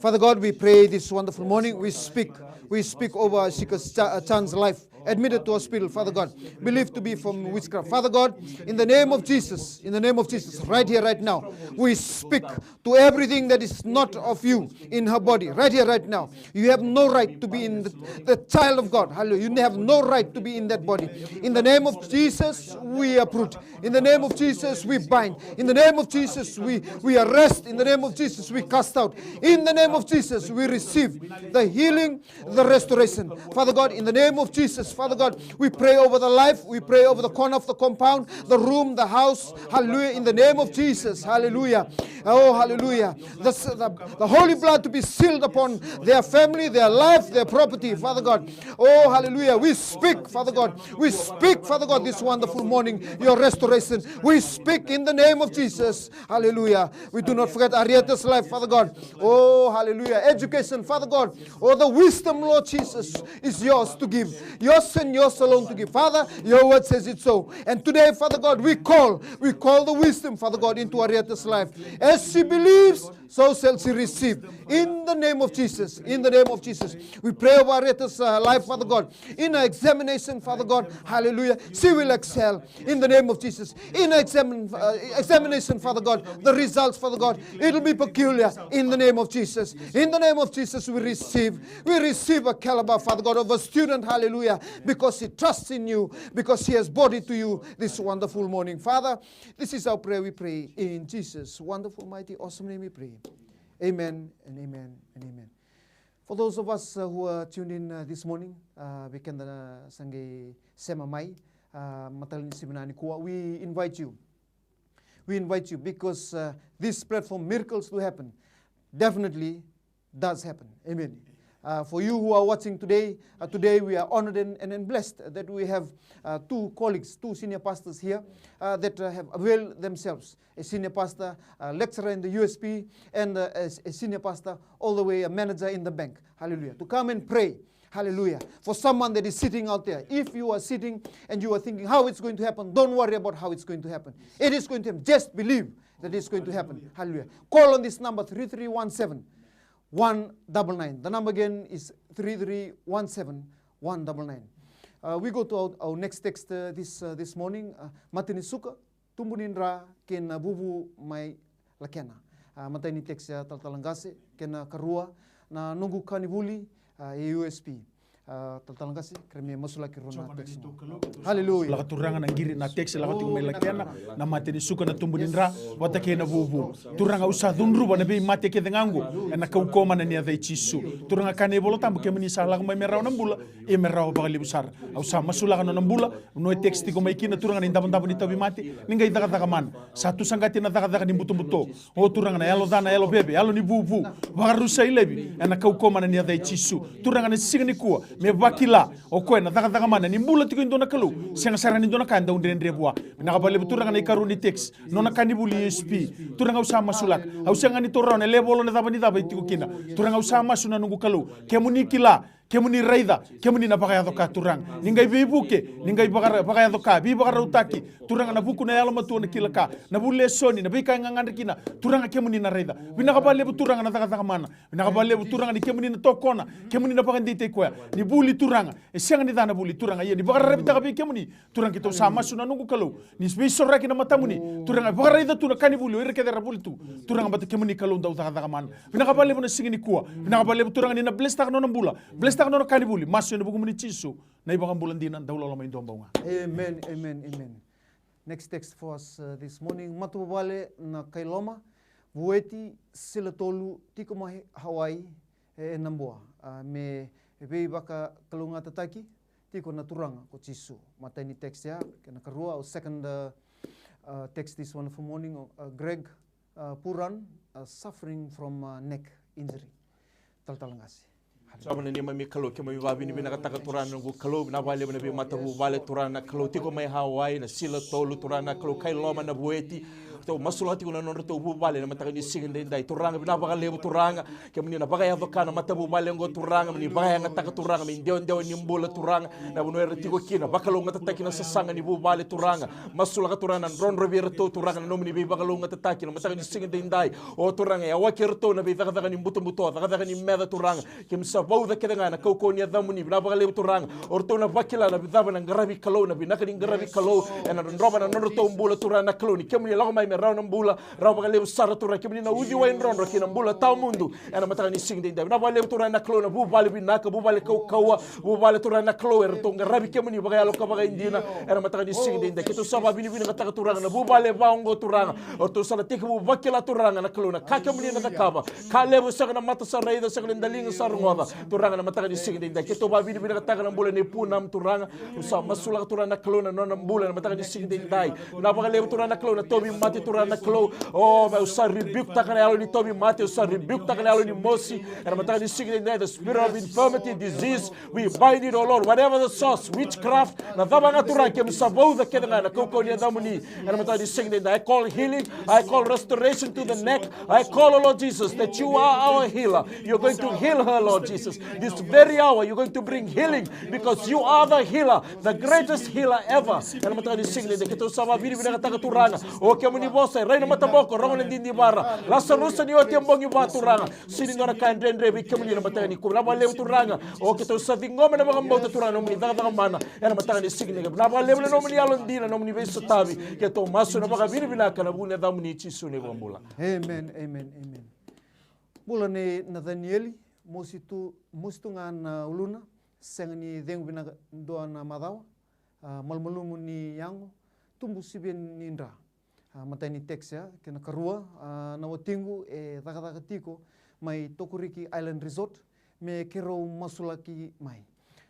Father God, we pray this wonderful morning. We speak, we speak over Ashika Cha- uh, Chan's life. Admitted to hospital, Father God, believed to be from witchcraft. Father God, in the name of Jesus, in the name of Jesus, right here, right now, we speak to everything that is not of you in her body, right here, right now. You have no right to be in the, the child of God. Hallelujah. You have no right to be in that body. In the name of Jesus, we uproot. In the name of Jesus, we bind. In the name of Jesus, we, we arrest. In the name of Jesus, we cast out. In the name of Jesus, we receive the healing, the restoration. Father God, in the name of Jesus, Father God, we pray over the life, we pray over the corner of the compound, the room, the house. Hallelujah, in the name of Jesus. Hallelujah. Oh, hallelujah. The, the, the holy blood to be sealed upon their family, their life, their property, Father God. Oh, hallelujah. We speak, Father God. We speak, Father God, this wonderful morning, your restoration. We speak in the name of Jesus. Hallelujah. We do not forget Arieta's life, Father God. Oh, hallelujah. Education, Father God. Oh, the wisdom, Lord Jesus, is yours to give. Yours and yours alone to give. Father, your word says it so. And today, Father God, we call, we call the wisdom, Father God, into Arieta's life. As she believes, so shall she receive. In the name of Jesus, in the name of Jesus. We pray over Arieta's uh, life, Father God. In her examination, Father God, hallelujah, she will excel. In the name of Jesus. In examine, uh, examination, Father God, the results, Father God, it'll be peculiar in the name of Jesus. In the name of Jesus, we receive, we receive a caliber, Father God, of a student, hallelujah, because he trusts in you, because he has brought it to you this wonderful morning. Father, this is our prayer, we pray in Jesus' wonderful, mighty, awesome name we pray. Amen and amen and amen. For those of us uh, who are tuned in uh, this morning, uh, vei keda na sa qai sema mai, uh, mataka ni siga vinaka nikua, we invite you. We invite you because uh, this platform, miracles do happen. Definitely does happen. Amen. Uh, for you who are watching today, uh, today we are honored and, and, and blessed that we have uh, two colleagues, two senior pastors here uh, that uh, have availed themselves. A senior pastor, a lecturer in the U S P, and uh, a, a senior pastor, all the way a manager in the bank. Hallelujah. To come and pray. Hallelujah. For someone that is sitting out there, if you are sitting and you are thinking how it's going to happen, don't worry about how it's going to happen. It is going to happen. Just believe that it's going to happen. Hallelujah. Call on this number, three three one seven, one double nine. The number again is three three one seven, one double nine. Uh, we go to our, our next text uh, this, uh, this morning. Uh, Mata ni Suka, Tubu ni Dra kei na Vuvu mai Lakena. A, matai ni text ya, Talatala Qase, kei na karua, Na Noqu Ka ni Vuli, a, e U S P. A, Talatala Qase, kerea me masulaki rua na text. Hallelujah. Lako Turaga na qiri na text lako tiko mai Lakena, na Mata ni Suka, na Tubu ni Dra vata kei na Vuvu. Turaga, au sa cudruva na veimate kece ga oqo ena kaukauwa mana ni yaca i Jisu. Turaga, kaya na iVola Tabu, kemuni sa lako mai me rawa na bula, ia me rawa vakalevu sara. Au sa masulaka nona bula, vanua e text tiko mai kina, Turaga, na idavodavo ni tauvimate, ni qai cakacaka mana. Sa tu saqati na cakacaka ni butobuto. O Turaga, na yalo ca, na yalo veve, yalo ni vuvu, vakarusai laivi ena kaukauwa mana ni yaca i Jisu. Turaga, na siga nikua me vakila o koya na cakacaka mana ni bula tiko e dua na Kalou. Sega sara ni dua na ka e dau dredre vua. Vinaka vakalevu Turaga na ikarua ni text, Nona Ka ni Vuli, U S P. Turaga, au sa masulaka. Au sega ni taura rawa na level, na cava ni cava e tiko kina. Turaga, au sa masu, na noqu Kalou, kemuni kila, kemuni raica, kemuni na vakayaco ka, Turaga. Ni qai veivuke, ni qai vaka-, vakayaco ka, veivakarautaki. Turaga, na vuku na yalomatua na kila ka, na vu lesoni, na veika e gagadre kina, Turaga, kemuni na raica. Vinaka vakalevu Turaga na cakacaka mana. Vinaka vakalevu Turaga ni kemuni na tokona, kemuni na vakadeitaki koya. Ni vuli Turaga, e sega ni ca na vuli Turaga, ia ni vakararavitaka vei kemuni. Turaga, keitou sa masu, na noqu Kalou, ni veisoraki na matamuni. Turaga, vakaraica tu na ka ni vuli o ira kece era vuli tu. Turaga, baleta kemuni Kalou dau cakacaka mana. Vinaka vakalevu na siga nikua. Vinaka vakalevu Turaga ni na blesstaka nona bula, blesstaka nona ka ni vuli. Masu ena vukumuni Jisu, na iVakabula dina, dau loloma, dua bau ga. Amen, amen, amen. Next text for us uh, this morning. Matavuvale Nakailoma, Vueti, Silatolu, tiko mai Hawaii, e, e Nabua. A, me veivakalougatataki tiko na Turaga ko Jisu. Matai ni text ya, kena karua, our second uh, uh, text this wonderful morning, uh, Greg uh, Puran, uh, suffering from uh, neck injury. Talatala Qase. Sa vana neimami Kalou, keimami vakavinavinakataka Turaga na noqu Kalou, vinaka vakalevu na veimatavuvale Turaga na Kalou, tiko mai Hawaii, na Sila Tolu Turaga na Kalou, Kailoma, na Vueti. Ratou masulaka tiko na nodratou vuvale na mataka ni siga edaidai Turaga, vinaka vakalevu Turaga. Kemuni na vakayaco ka na matavuvale oqo Turaga, mo ni vakayagataka Turaga, me idewadewa ni bula Turaga, na vanua era tiko kina, vakalougatataki na sasaga ni vuvale Turaga. Masulaka Turaga na drodro vei iratou Turaga na nomuni veivakalougatataki na mataka ni siga edaidai. O Turaga, yawaki iratou na veicakacaka ni butobuto, cakacaka ni meca Turaga. Keimami sa vauca kece ga na kaukauwa ni yacamuni, vinaka vakalevu Turaga. O ratou na vakila na cava na qaravi Kalou, na vinaka ni qaravi Kalou, ena drodrova na nodratou bula Turaga na Kalou, ni kemuni lako mai me rawa na bula, rawa vakalevu sara Turaga, kemuni na uciwai drodro ki na bula tawamudu. Ena mataka ni siga edaidai, vinaka vakalevu Turaga na Kalou, na vuvale vinaka, vuvale kaukauwa, vuvale Turaga na Kalou, eratou qaravi kemuni vakayalo ka vakaidina. Ena mataka ni siga edaidai, keitou sa vakavinavinakataka Turaga na vuvale va oqo Turaga. O ratou sa na tekivu vakila Turaga na Kalou na ka kemuni na cakava. Ka levu sega na mata sa raica, sega na daliga sa rogoca. Turaga na mataka ni siga edaidai, keitou vakavinavinakataka na bula nei Punam Turaga. Au sa masulaka Turaga na Kalou na nona bula na mataka ni siga edaidai. Vinaka vakalevu Turaga na Kalou na tauvimate Turaga na Kalou. O, au sa rebuke-taka na yalo ni tauvimate, au sa rebuke-taka na yalo ni mosi. Ena mataka ni siga edaidai, the spirit of infirmity, disease, we bind it, oh Lord, whatever the source, witchcraft, na cava ga Turaga, keimami sa vauca kece ga na kaukauwa ni yacamuni. Ena mataka ni siga edaidai, I call healing, I call restoration to the neck, I call, oh Lord Jesus, that you are our healer. You're going to heal her, Lord Jesus. This very hour, you're going to bring healing because you are the healer, the greatest healer ever. Ena mataka ni siga edaidai, keitou sa vakavinavinakataka Turaga. O kemuni vosa, e rai na mataboko, rogo na didivara. Lasarusa ni oti e bogi va Turaga. Sega ni dua na ka e dredre vei kemuni na mataka nikua. Vinaka vakalevu Turaga. O keitou sa ciqoma na vakabauta Turaga, nomuni cakacaka mana. Ena mataka ni siga edaidai, vinaka vakalevu na nomuni yalodina, nomuni veisotavi. Keitou masu ena vakavinavinaka ena vuku ni yacamuni Jisu na iVakabula. Amen, amen, amen. Bula nei Nacanieli, mosi tu, mosi tu ga na uluna, sega ni cegu vinaka dua na macawa, a, malumalumu ni yago, tubu sivia ni dra. A, matai ni text ya, kei na karua, a, na watiqu e cakacaka tiko mai Tokoriki Island Resort, me keirau masulaki mai.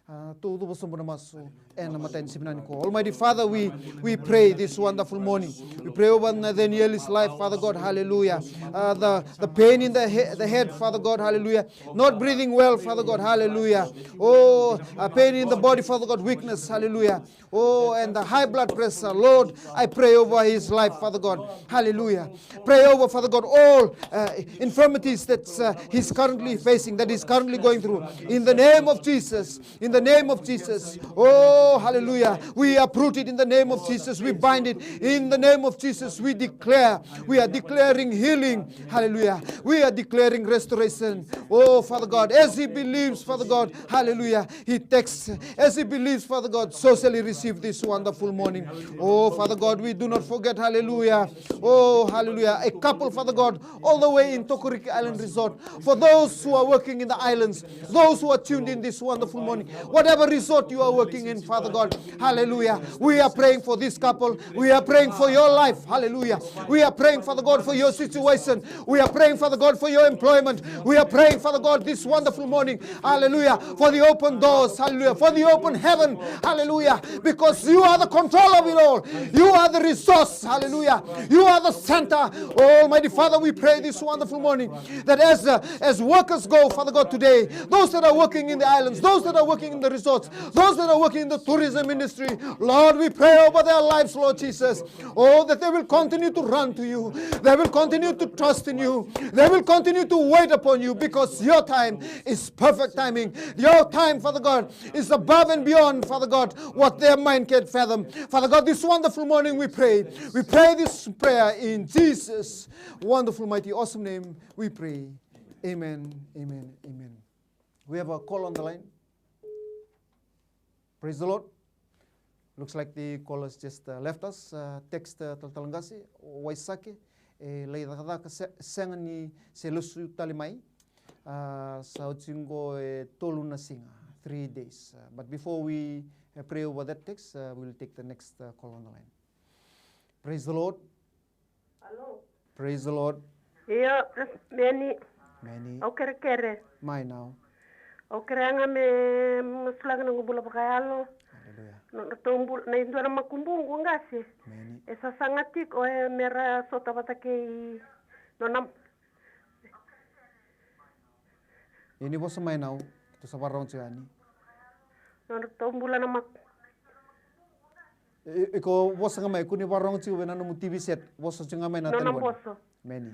A, tou cuva sobu na masu ena matai ni siga nikua. Almighty Father, we, we pray this wonderful morning. We pray over Nacanieli's life, Father God, hallelujah. Uh, the, the pain in the, he- the head, Father God, hallelujah. Not breathing well, Father God, hallelujah. Oh, uh, pain in the body, Father God, weakness, hallelujah. Oh, and the high blood pressure, Lord, I pray over his life, Father God, hallelujah. Pray over, Father God, all uh, infirmities that uh, he's currently facing, that he's currently going through. In the name of Jesus, in the name of Jesus. Oh, hallelujah. We uproot it in the name of Jesus. We bind it in the name of Jesus. We declare, we are declaring healing. Hallelujah. We are declaring restoration. Oh, Father God, as he believes, Father God, hallelujah, he texts. As he believes, Father God, so shall he receive this wonderful morning. Oh, Father God, we do not forget, hallelujah. Oh, hallelujah. A couple, Father God, all the way in Tokoriki Island Resort. For those who are working in the islands, those who are tuned in this wonderful morning, whatever resort you are working in, Father God, hallelujah. We are praying for this couple. We are praying for your life. Hallelujah. We are praying, Father God, for your situation. We are praying, Father God, for your employment. We are praying, Father God, this wonderful morning. Hallelujah. For the open doors. Hallelujah. For the open heaven. Hallelujah. Because you are the control of it all. You are the resource. Hallelujah. You are the center. Almighty Father, we pray this wonderful morning that as, uh, as workers go, Father God, today, those that are working in the islands, those that are working in the resorts, those that are working in the tourism industry, Lord, we pray over their lives, Lord Jesus. Oh, that they will continue to run to you. They will continue to trust in you. They will continue to wait upon you because your time is perfect timing. Your time, Father God, is above and beyond, Father God, what their mind can fathom. Father God, this wonderful morning we pray. We pray this prayer in Jesus' wonderful, mighty, awesome name we pray. Amen, amen, amen. We have a call on the line. Praise the Lord. Looks like the callers just uh, left us. Uh, text uh, Talatala Qase, Waisake, e lai cakacaka se- sega ni se lesu tale mai. Uh, sa oti qo e tolu na siga, three days. Uh, but before we uh, pray over that text, uh, we'll take the next uh, call on the line. Praise the Lord. Alo. Praise the Lord. Io, meni. Meni. Au kerekere. Mai nau. Au kerea ga me masulaki na noqu bula vakayalo. Hallelujah. Nodratou bula, na idua na makubuqu qase. Meni. E sasaga tiko e mera sota vata kei nona. Ia ni vosa mai Nau, keitou sa vakarorogo tiko yani. Nodratou bula na mak- I- Iko vosa ga mai, kua ni vakarorogo tiko vei na nomu T V set. Vosa tiko ga mai na nona talevoni. Boso. Meni.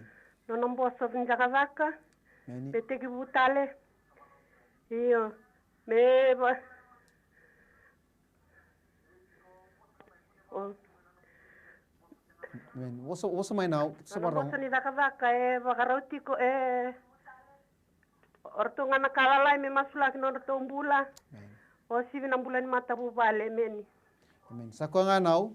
Nona boso ni cakacaka. Meni. Me tekivu tale. Io. Me va- O. Meni. Vosa, vosa mai Nau, keitou sa vakarorogo. Nona boso ni cakacaka e vakarau tiko e O ratou ga na ka lalai me masulaki nodratou bula. Amen. O sivi na bula ni matavuvale, emeni. Amen. Sa koya ga Nau.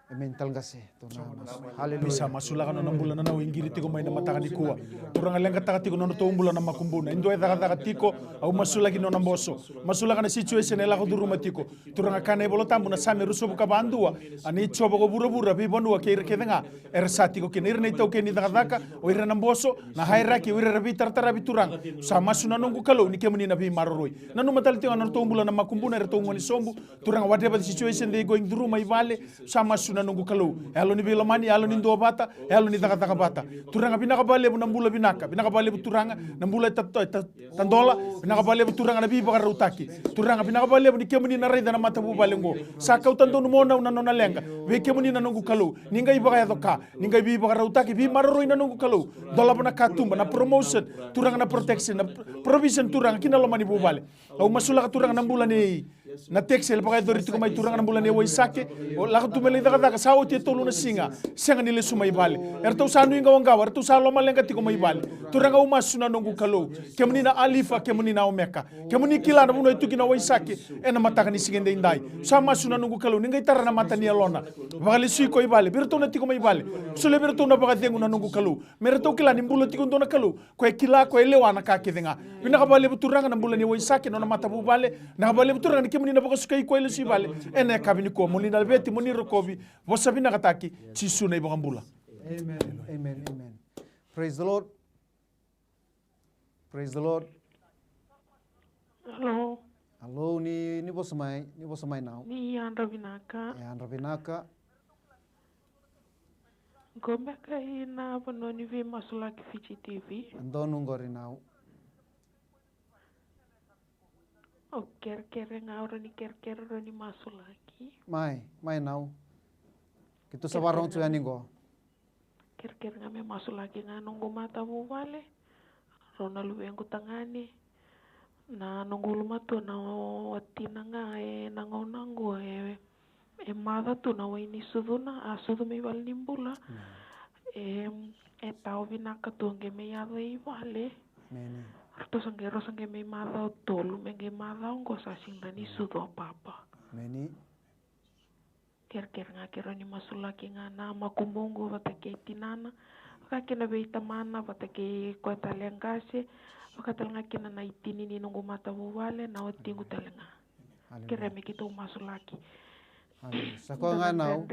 Amen, tale qase. Tou na masu. Haleluya. Ni sa masulaka nona bula na Nau e qiri tiko mai na mataka nikua. Turaga leqataka tiko nodratou bula na makubuna. E dua e cakacaka tiko, au masulaki nona boso. Masulaka na situation e lako curuma tiko. Turaga, kaya na iVola Tabu na Same ruasagavulu ka va, dua, a nei Jiova ko vuravura, veivanua kei ira kece ga era sa tiko kina, ira na itaukei ni cakacaka, o ira na boso, na hierarchy, o ira era veitarataravi, Turaga. Sa masu na noqu Kalou ni kemuni na veimaroroi. Nanuma tale tiko ga na nodratou bula na makubuna, eratou gone sobu. Turaga, whatever the situation they going through mai vale, sa masu na noqu Kalou. Yalo ni veilomani, yalo ni duavata, yalo ni cakacaka vata. Turaga, vinaka vakalevu na bula vinaka, vinaka vakalevu Turaga, na bula e ta- ta- ta- tadola, vinaka vakalevu Turaga na veivakarautaki. Turaga, vinaka vakalevu ni kemuni na raica na matavuvale oqo. Sa kauta donu mo Nau na nona leqa. Vei kemuni na noqu Kalou. Ni qai vakayaco ka. Ni qai veivakarautaki, veimaroroi na noqu Kalou. Dolava na katuba, na promotion. Turaga na protection, na provision Turaga, ki na loma ni vuvale. Au masulaka Turaga na bula nei na text e vakayacori tiko mai Turaga na bula nei Waisake. O lako tu me lai cakacaka sa oti e tolu na siga. Sega ni lesu mai vale. Eratou sa nuiqawaqawa, eratou sa lomaleqa tiko mai vale. Turaga au masu na noqu Kalou. Kemuni na Alifa, kemuni na Omeka. Kemuni kila na vanua e tu kina o Waisake. Ena mataka ni siga edaidai. Sa masu na noqu Kalou. Ni qai tara na mata ni yalona. Vakalesui koya i vale. Vei iratou na tiko mai vale. Solia vei iratou na vakacegu na noqu Kalou. Me ratou kila ni bula tiko dua na Kalou, koya e kila, koya e lewa na ka kece ga. Vinaka vakalevu Turaga na bula ni Waisake, nona matavuvale. Vinaka vakalevu Turaga ni kemuni na vakasukai koya e lesu i vale. Ena yakavi nikua, mo ni na laveti, mo ni rokovi. Vosa vinakataki, Jisu na iVakabula. Amen, amen, amen. Praise the Lord. Praise the Lord. Hello. Hello, ni, ni vosa mai, ni vosa mai Nau. Ni yadra vinaka. E yadra vinaka. Qo beka ina vanua ni veimasulaki Fiji T V. E donu qori Nau. Au kerekere ga, au rawa ni kerekere, au rawa ni masulaki. Mai, mai Nau. Keitou sa vakarorogo tu yani qo. Kerekere ga me masulaki ga noqu matavuvale, rau na luvequ tagane, na noqu ulumatua, na watina ga ena gauna oqo e, e maca tu na wai ni sucuna, a sucu mai valenibula. E, e tao vinaka tu qai mai yaco i vale. Ratou sa qai, rau sa qai mai macawa tolu, me qai macawa oqo sa sega ni sucu o papa. Kerekere ga keirau ni masulaki ga na makubuqu vata kei tinana, vaka kina vei tamana vata kei koya tale e qase, vaka tale ga kina na itini ni noqu matavuvale, na watiqu tale ga. Kerea me keitou masulaki. Sa koya ga Nau.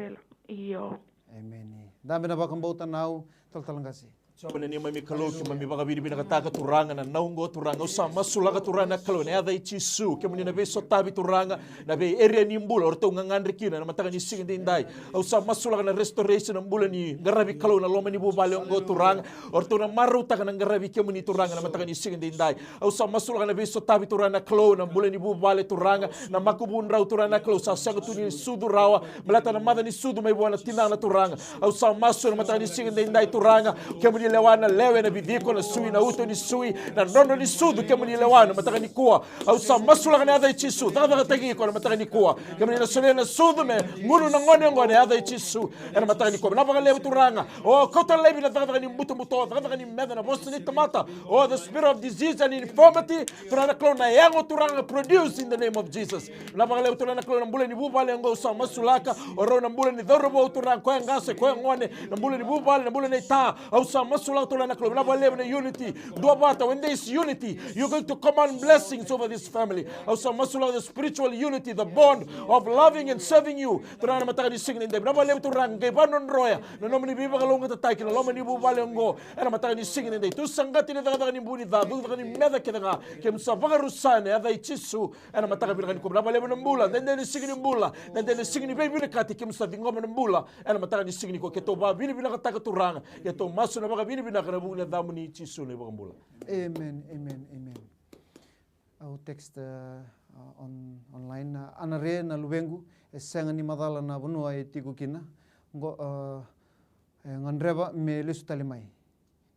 Io. Emeni. Dabe na vakabauta Nau, talatala qase. Jiova na neimami Kalou, keimami vakavinavinakataka Turaga na Nau oqo Turaga. Au sa masulaka Turaga na Kalou ena yaca i Jisu, kemuni na veisotavi Turaga, na vei area ni bula o ratou gagadre kina ena mataka ni siga edaidai. Au sa masulaka na restoration na bula ni qaravi Kalou na loma ni vuvale oqo Turaga. O ratou na marautaka na qaravi kemuni Turaga ena mataka ni siga edaidai. Au sa masulaka na veisotavi Turaga na Kalou na bula ni vuvale Turaga, na makubudrau Turaga na Kalou sa sega tu ni sucu rawa, baleta na maca ni sucu mai vua na tinana Turaga. Au sa masu ena mataka ni siga edaidai Turaga, kemuni lewa na lewe, na vidiko, na sui, na uto ni sui, na drodro ni sucu, kemuni lewa ena mataka nikua. Au sa masulaka na yaca i Jisu, cakacakataki iko ena mataka nikua. Kemuni na solia na sucu me gunu na gone oqo ena yaca i Jisu. Ena mataka nikua, vinaka vakalevu Turaga. O kauta laivi na cakacaka ni butobuto, cakacaka ni meca, na vosa ni tamata. O the spirit of disease and infirmity, Turaga na Kalou, na yago Turaga, produce in the name of Jesus. Vinaka vakalevu Turaga na Kalou na bula ni vuvale oqo au sa masulaka. O rau na bula ni cauravou Turaga, koya qase, koya gone, na bula ni vuvale, na bula ni ta. Au sa masulaka Turaga na Kalou, vinaka vakalevu na unity. Duavata, when there is unity, you're going to command blessings over this family. Au sa masulaka the spiritual unity, the bond of loving and serving you. Turaga ena mataka ni siga edaidai, vinaka vakalevu Turaga, qai vakadrodroya na nomuni veivakalougatataki na loma ni vuvale oqo. Ena mataka ni siga edaidai, tusaqati na cakacaka ni bu ni ca, cakacaka ni meca kece ga. Keimami sa vakarusa ena yaca i Jisu. Ena mataka vinaka nikua, vinaka vakalevu na bula, dede ni siga ni bula, dede ni siga ni veivinakati, keimami sa ciqoma na bula. Ena mataka ni siga nikua, keitou vakavinavinakataka Turaga. Keitou masu ena vaka Vinavinaka na vuku ni yacamuni Jisu na iVakabula. Amen, amen, amen. Au text, uh, uh, on, online, uh, Anare na luvequ, e sega ni macala na vanua e tiko kina. Qo, uh, e gadreva me lesu tale mai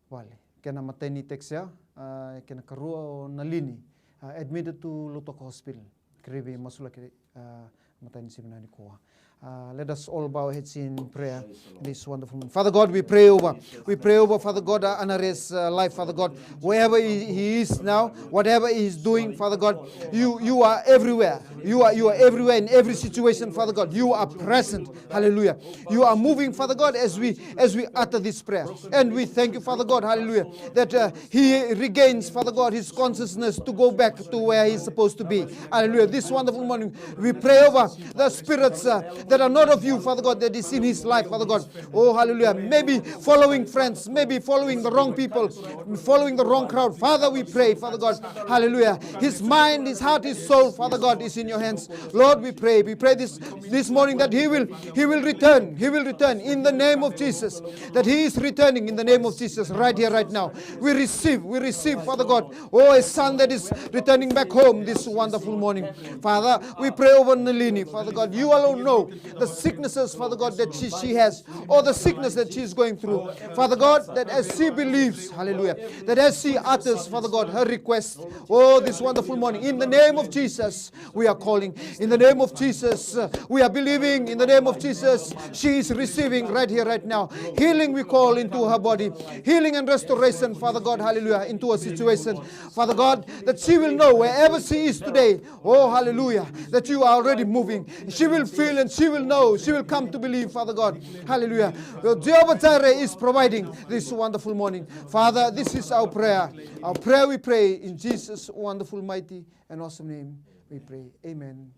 vale. Kena matai ni text ya, uh, kena karua o Nalini, uh, admitted to Lautoka Hospital. Kerevi masulaki, uh, matai ni sivi nikua. Uh, let us all bow our heads in prayer this wonderful morning. Father God, we pray over, we pray over, Father God, uh, Anare's, uh, life, Father God. Wherever he, he is now, whatever he is doing, Father God, you, you are everywhere. You are, you are everywhere in every situation, Father God. You are present. Hallelujah. You are moving, Father God, as we, as we utter this prayer. And we thank you, Father God, hallelujah, that, uh, he regains, Father God, his consciousness to go back to where he's supposed to be. Hallelujah. This wonderful morning, we pray over the spirits, uh, that are not of you, Father God, that is in his life, Father God. Oh, hallelujah. Maybe following friends, maybe following the wrong people, following the wrong crowd. Father, we pray, Father God, hallelujah. His mind, his heart, his soul, Father God, is in your hands. Lord, we pray. We pray this, this morning that he will, he will return. He will return in the name of Jesus. That he is returning in the name of Jesus right here, right now. We receive, we receive, Father God, oh, a son that is returning back home this wonderful morning. Father, we pray over Nalini. Father God, you alone know the sicknesses, Father God, that she, she has, or the sickness that she is going through. Father God, that as she believes, hallelujah, that as she utters, Father God, her request, oh, this wonderful morning, in the name of Jesus, we are calling. In the name of Jesus, uh, we are believing. In the name of Jesus, she is receiving right here, right now. Healing we call into her body. Healing and restoration, Father God, hallelujah, into her situation. Father God, that she will know wherever she is today, oh, hallelujah, that you are already moving. She will feel and she will know. She will come to believe, Father God. Hallelujah. Uh, Jehovah Jireh is providing this wonderful morning. Father, this is our prayer. Our prayer we pray in Jesus' wonderful, mighty, and awesome name we pray. Amen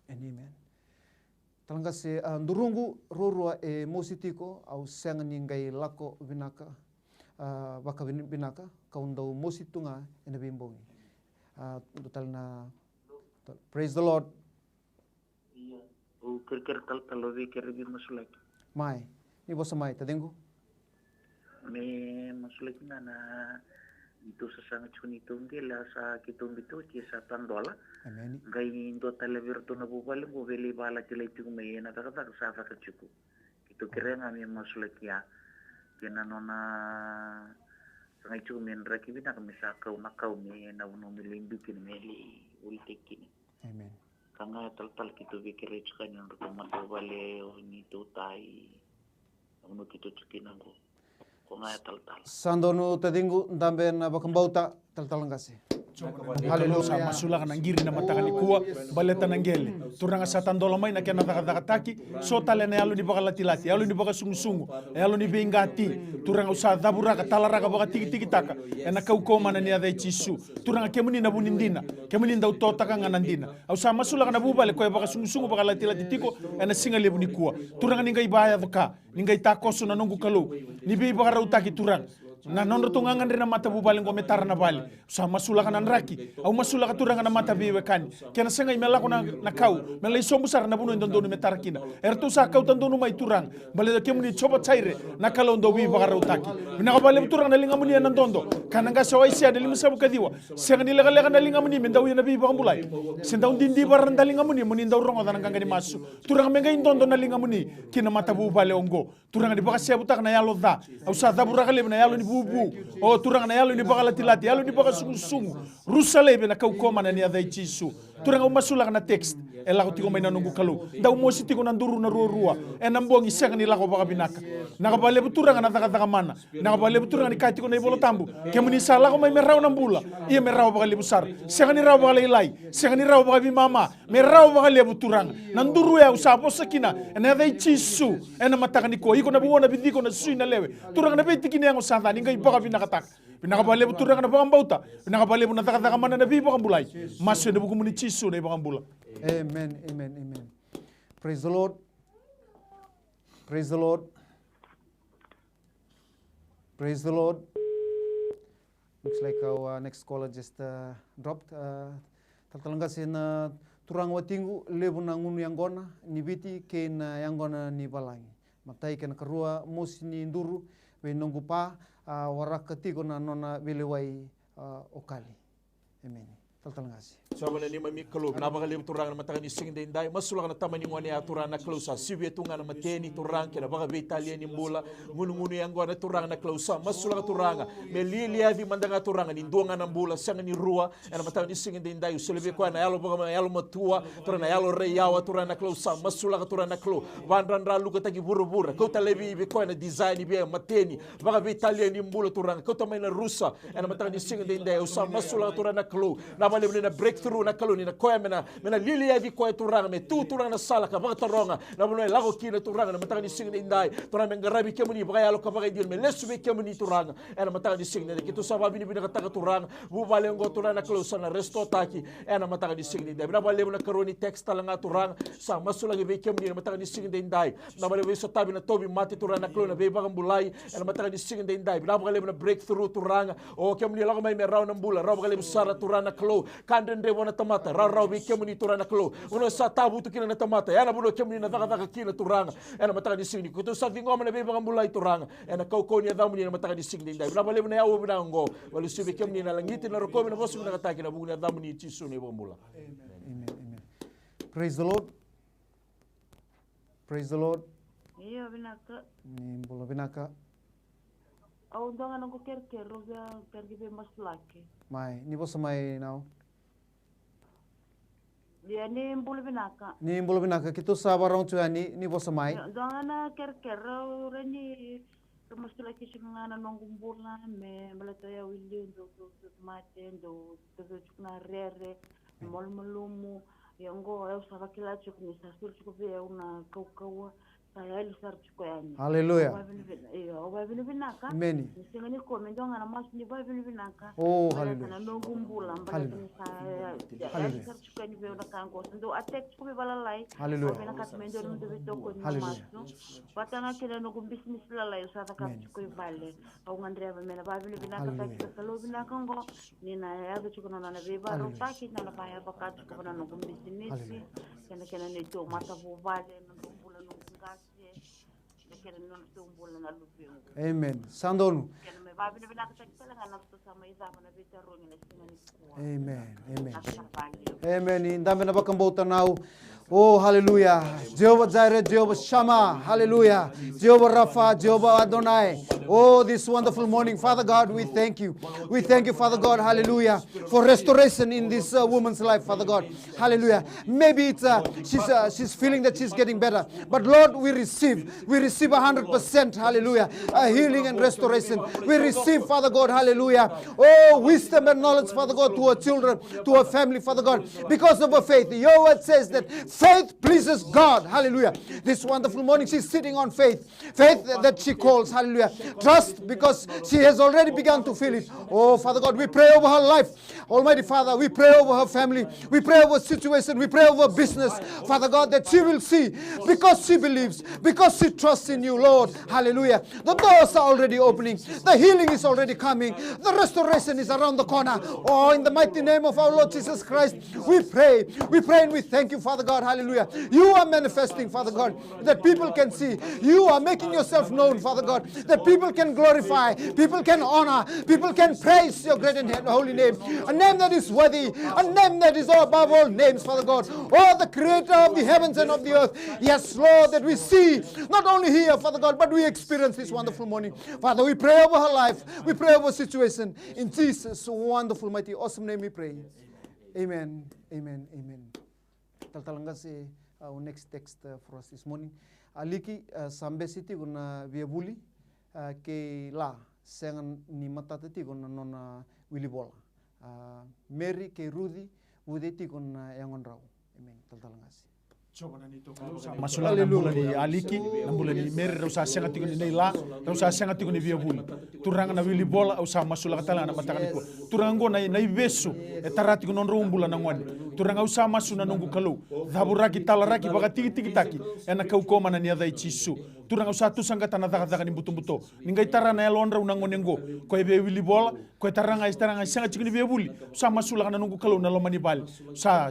and amen. Talaqase, a, duruqu ruarua e mosi tiko, au sega ni qai lako vinaka, a, vakavinaka, kau dau mosi tu ga ena veibogi. A, dua tale na, praise the Lord. Ia, au kerekere talatala, au via kere veimasulaki. Mai, ni vosa mai, taciqu. Me masulaki ga na neitou sasaga tiko, neitou qele, a sa keitou biuta oti, e sa tadola. Emeni. Qai dua tale vei iratou na vuvale qo, via lai vakalatilati tiko mai ena cakacaka sa caka tiko. Keitou kerea ga me masulaki ya. Kei na nona sagai tiko me draki vinaka, me sa kau na kau, me na vanua me lai biu kina, me lai volitaki kina. Amen. Ka ga ya talatala, keitou via kerei tiko yani na nodratou matavuvale, o neitou tai, na vanua keitou tiko kina qo. Ko ga ya talatala. Sa donu taciqu, dabe na vakabauta, talatala qase. Haleluya. Sa masulaka na qiri na mataka nikua, baleta na qele. Turaga, sa tadola mai na kena cakacakataki, so tale na yalo ni vakalatilati, yalo ni vakasugusugu, yalo ni veiqati. Turaga, au sa cavuraka, talaraka, vakatikitikitaka ena kaukauwa mana ni yaca i Jisu. Turaga, kemuni na vu ni dina, kemuni dau totaka ga na dina. Au sa masulaka na vuvale koya e vakasugusugu, vakalatilati tiko ena siga levu nikua. Turaga, ni qai vakayaco ka, ni qai takoso na noqu Kalou, ni veivakarautaki, Turaga. Na nodratou gagadre na matavuvale qo me tara na vale. Au sa masulaka na draki. Au masulaka, Turaga, na mata veiwekani. Kena sagai me lako na, na kau, me lai sobu sara na vanua e dodonu me tara kina. Eratou sa kauta donu mai, Turaga. Baleta kemuni Jehovah Jireh, na Kalou dau veivakarautaki. Vinaka vakalevu, Turaga, na ligamuni ena dodo. Kaya na qase o Aisea na limasavu ka ciwa. Sega ni lekaleka na ligamuni me dau ia na veivakabulai, se dau didivara na daligamuni mo ni dau rogoca na qaqa ni masu. Turaga, me qai dodo na ligamuni ki na matavuvale oqo. Turaga, ni vakaseyavutaka na yalo ca. Au sa cavuraka laivi na yalo ni vuvu. O Turaga, na yalo ni vakalatilati, yalo ni vakasugusugu. Rusa laivi ena kaukauwa mana ni yaca i Jisu. Turaga, au masulaka na text e lako tiko mai na noqu Kalou. Dau mosi tiko na duru na ruarua ena bogi, sega ni lako vakavinaka. Vinaka vakalevu, Turaga, na cakacaka mana. Vinaka vakalevu, Turaga, ni kaya tiko na iVola Tabu, kemuni sa lako mai me rawa na bula, ia me rawa vakalevu sara. Sega ni rawa vakalailai, sega ni rawa vakaveimama, me rawa vakalevu, Turaga. Na duru ya au sa vosa kina ena yaca i Jisu ena mataka nikua. Iko na vua, na vici, iko na sui, na lewe. Turaga, na veitikina yago sa ca, ni qai vakavinakataka. Vinaka vakalevu, Turaga, na vakabauta. Vinaka vakalevu na cakacaka mana, na veivakabulai. Masu ena vukumuni Jisu na iVakabula. Amen, amen, amen. Praise the Lord. Praise the Lord. Praise the Lord. Looks like our, uh, next caller just, uh, dropped. Uh, talatala qase, na turaga watiqu, levu na gunu yaqona ni Viti kei na yaqona ni valagi. Matai kei na karua, mosi ni duru vei noqu pa, a, waraka tiko na nona veilewai, a, o Kali. Emeni. Talatala Qase. Jiova na neimami Kalou, vinaka vakalevu Turaga na mataka ni siga edaidai. Masulaka na tama ni gone ya Turaga na Kalou, sa sivia tu ga na mateni Turaga kei na vakaveitalia ni bula. Gunugunu yaqona Turaga na Kalou, sa masulaka Turaga me lialiaci mada ga Turaga ni dua ga na bula, sega ni rua. Ena mataka ni siga edaidai, au solia vei koya na yalo vaka, yalo matua, Turaga na yalo raiyawa, Turaga na Kalou, sa masulaka Turaga na Kalou. Vakadradralukataki vuravura, kauta laivi vei koya na desire ni via mateni, vakaveitalia ni bula Turaga, kauta mai na rusa. Ena mataka ni siga edaidai, au sa masulaka Turaga na Kalou, na vakalevu ni na breakthrough na Kalou, ni na koya me na, me na lialiaci koya Turaga, me tu Turaga na sala ka vakataroga na vanua e lako kina Turaga, na mataka ni siga edaidai, Turaga me qaravi kemuni vakayalo ka vakaidina, me lesu vei kemuni Turaga. Ena mataka ni siga edaidai, keitou sa vakavinavinakataka Turaga, vuvale oqo Turaga na Kalou sa na restore-taki. Ena mataka ni siga edaidai, vinaka vakalevu na karua ni text tale ga Turaga, sa masulaki vei kemuni ena mataka ni siga edaidai. Vinaka vakalevu, veisotavi na tauvimate Turaga na Kalou, na veivakabulai. Ena mataka ni siga edaidai, vinaka vakalevu na breakthrough Turaga. O kemuni lako mai me rawa na bula, rawa vakalevu sara Turaga na Kalou. Ka dredre vua na tamata, rawarawa vei kemuni Turaga na Kalou. Vanua sa tavutu kina na tamata, ya na vanua kemuni na cakacaka kina Turaga. Ena mataka ni siga ni, keitou sa ciqoma na veivakabulai Turaga. Ena kaukauwa ni yacamuni ena mataka ni siga edaidai. Vinaka vakalevu na yavu vinaka oqo. Vakalesuya vei kemuni na lagiti, na rokovi, na vosa vinakataki ena vuku ni yacamuni Jisu na iVakabula. Amen, amen. Praise the Lord. Praise the Lord. Io, vinaka. Ni bula vinaka. Au dua ga noqu kerekere, au via kerekere vei masulaki. Mai, ni vosa mai now. Ia, ni bula vinaka. Ni bula vinaka, keitou sa vakarorogo tu yani, ni vosa mai. Ia, dua ga na kerekere, au rawa ni ra masulaki tiko ga na noqu bula, me baleta o yau i liu, dau, dau, dau mate, dau, dau, dau tiko na rere, malumalumu. Ia oqo, au sa vakila tiko ni sa suru tiko vei au na kaukauwa, sa yali sara tiko yani. Hallelujah. Au vakavinavinaka, io, au vakavinavinaka. Emeni. Ni siga nikua, me dua ga na masu ni vakavinavinaka. Oh, baleta hallelujah. Na noqu bula, baleta ni sa, ya, ya, yali sara tiko yani vei au na ka oqo. Sa dau attack tiko vei valalai. Hallelujah. Au vinakata me dua na noqu veitokoni na masu. Vata ga kei na noqu bisinisi lalai, au sa cakava tiko i vale. Au gadreva me na vakavinavinakataki na Kalou vinaka oqo. Ni na yaco tiko na nona veivakarautaki, na nona vakayavaka tiko na noqu bisinisi. Kei na, kei na neitou matavuvale, na noqu bula, noqu qase. Kei na kena nodratou bula na luvequ. Amen. Sa donu. Kei na me vakavinavinakataki tale ga na ratou sa mai cava na veitarogi na siga nikua. Amen. Amen. Vinaka sara vakalevu. Amen. Ni dabe na vakabauta now. Oh, hallelujah. Jehovah Jireh, Jehovah Shammah. Hallelujah. Jehovah Rapha, Jehovah Adonai. Oh, this wonderful morning, Father God, we thank you. We thank you, Father God, hallelujah, for restoration in this, uh, woman's life, Father God. Hallelujah. Maybe it's, uh, she's, uh, she's feeling that she's getting better. But Lord, we receive, we receive a hundred percent, hallelujah, a healing and restoration. We receive, Father God, hallelujah, oh, wisdom and knowledge, Father God, to her children, to her family, Father God, because of her faith. Your word says that faith pleases God, hallelujah. This wonderful morning, she's sitting on faith. Faith that she calls, hallelujah. Trust because she has already begun to feel it. Oh, Father God, we pray over her life. Almighty Father, we pray over her family. We pray over situation. We pray over business. Father God, that she will see because she believes, because she trusts in you, Lord. Hallelujah. The doors are already opening. The healing is already coming. The restoration is around the corner. Oh, in the mighty name of our Lord Jesus Christ, we pray. We pray and we thank you, Father God. Hallelujah. You are manifesting, Father God, that people can see. You are making yourself known, Father God, that people can glorify, people can honor, people can praise your great and holy name. A name that is worthy, a name that is above all names, Father God. Oh, the creator of the heavens and of the earth. Yes, Lord, that we see, not only hear, Father God, but we experience this wonderful morning. Father, we pray over her life. We pray over situation. In Jesus' wonderful, mighty, awesome name we pray. Amen. Amen. Amen. Talatala Qase, uh, our next text, uh, for us this morning. Aliki, uh, sa bese tiko na via vuli, uh, kei la, sega ni matata tiko na nona wili vola. Uh, Meri kei Ruci, vuce tiko na yagodrau. Amen. Talatala Qase. Masulaka na bula ni Aliki, na bula ni Meri, rau sa sega tiko ni na ila, rau sa sega tiko ni via vuli. Turaga na wili vola, au sa masulaka tale ga na mataka nikua. Turaga oqo na, na ivesu e tara tiko nodrau bula na gone. Turaga au sa masu na noqu Kalou. Cavuraki, talaraki, vakatikitikitaki ena kaukauwa mana ni yaca i Jisu. Turaga au sa tusaqata na cakacaka ni butobuto. Ni qai tara na yalodrau na gone oqo. Ko e via wili vola, ko e tara ga, e tara ga, e sega tiko ni via vuli. Au sa masulaka na noqu Kalou na loma ni vale. Au sa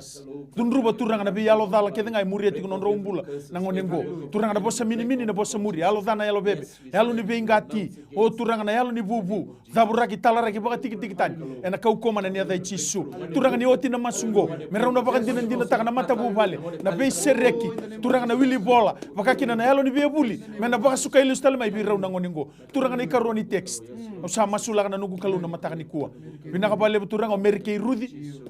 cudruva Turaga na veiyalo cala kece ga e muria tiko na nodrau bula na gone qo. Turaga, na vosa minimini, na vosa muri, yalo ca, na yalo veve, yalo ni veiqati. O Turaga, na yalo ni vuvu, cavuraki, talaraki, vakatikitiki tani ena kaukaua mana ni yaca i Jisu. Turaga, ni oti na masu qo, me rau na vakadinadinataka na matavuvale, na veisereki, Turaga, na wili vola, vaka kina na yalo ni veivuli, me na vakasukai lesu tale mai vei rau na gone qo. Turaga, na ikarua ni text. Au sa masulaka na noqu Kalou na mataka nikua. Vinaka vakalevu Turaga, o Meri kei Ruci.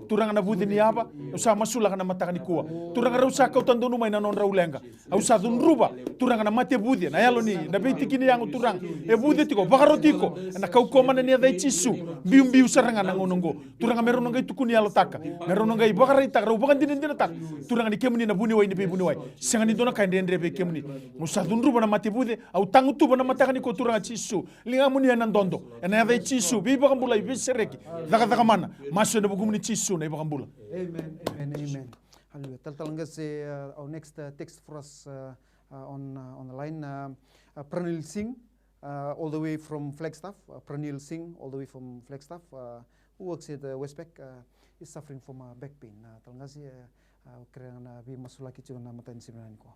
Turaga, na vuce ni yava. Au sa masulaka na mataka nikua. Turaga, rau sa kauta donu mai na nodrau leqa. Au sa cudruva, Turaga, na mate vuce, na yalo ni, na veitiki ni yago, Turaga, e vuce tiko, vakaroti iko ena kaukaua mana ni yaca i Jisu. Biubiu sara ga na gauna oqo. Turaga, me rau na qai tukuni yalotaka, me rau na qai vakaraitaka, rau vakadinadinataka, Turaga, ni kemuni na vuniwai ni veivuniwai. Sega ni dua na ka e dredre vei kemuni. Au sa cudruva na mate vuce, au tagutuva na mataka nikua, Turaga Jisu. Ligamuni ena dodo, ena yaca i Jisu. Veivakabulai, veisereki, cakacaka mana. Masu ena vukumuni Jisu na iVakabula. Amen, amen, amen. Hallelujah. Talatala Qase, uh, our next, uh, text for us, uh, uh, on, uh, on the line, uh, uh, Pranil Singh, uh, all the way from Flagstaff. Uh, Pranil Singh, all the way from Flagstaff, uh, who works at, uh, Westpac, uh, is suffering from, uh, back pain. Uh, Talatala Qase, uh, uh, kerea na veimasulaki tiko na mataka ni siga nikua.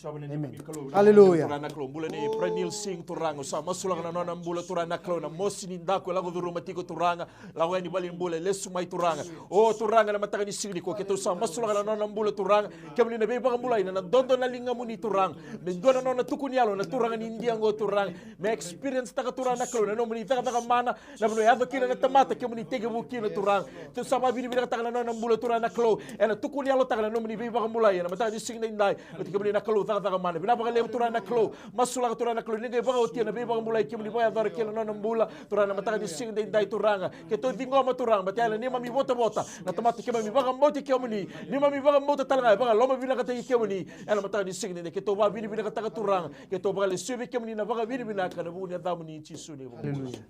Amen. Hallelujah. Turaga na Kalou, bula nei Pranil Singh, Turaga, au sa masulaka na nona bula, Turaga na Kalou, na mosi ni daku e lako curuma tiko, Turaga, lako yani valenibula, lesu mai, Turaga. O Turaga, na mataka ni siga nikua, keitou sa masulaka na nona bula, Turaga, kemuni na veivakabulai, na dodo na ligamuni, Turaga. Me dua na nona tukuni yalo na turaga ni Idia oqo, Turaga, me experience taka, Turaga na Kalou, na nomuni cakacaka mana, na vanua e yaco kina na tamata kemuni tekivu kina, Turaga. Keitou sa vakavinavinakataka na nona bula, Turaga na Kalou, ena tukuni yalotaka na nomuni veivakabulai ena mataka ni siga edaidai. Oti kemuni na Kalou cakacaka mana. Vinaka vakalevu, Turaga na Kalou. Masulaka, Turaga na Kalou, ni qai vakaotia na veivakabulai kemuni vakayacora kina na nona bula, Turaga, na mataka ni siga edaidai, Turaga. Keitou ciqoma, Turaga, baleta ya na neimami votavota na tamata keimami vakabauti kemuni. Neimami vakabauta tale ga e vakalomavinakataki kemuni ena mataka ni siga edaidai. Keitou vakavinavinakataka, Turaga. Keitou vakalesuya vei kemuni na vakavinavinaka ena vuku ni yacamuni Jisu na iVakabula. Hallelujah.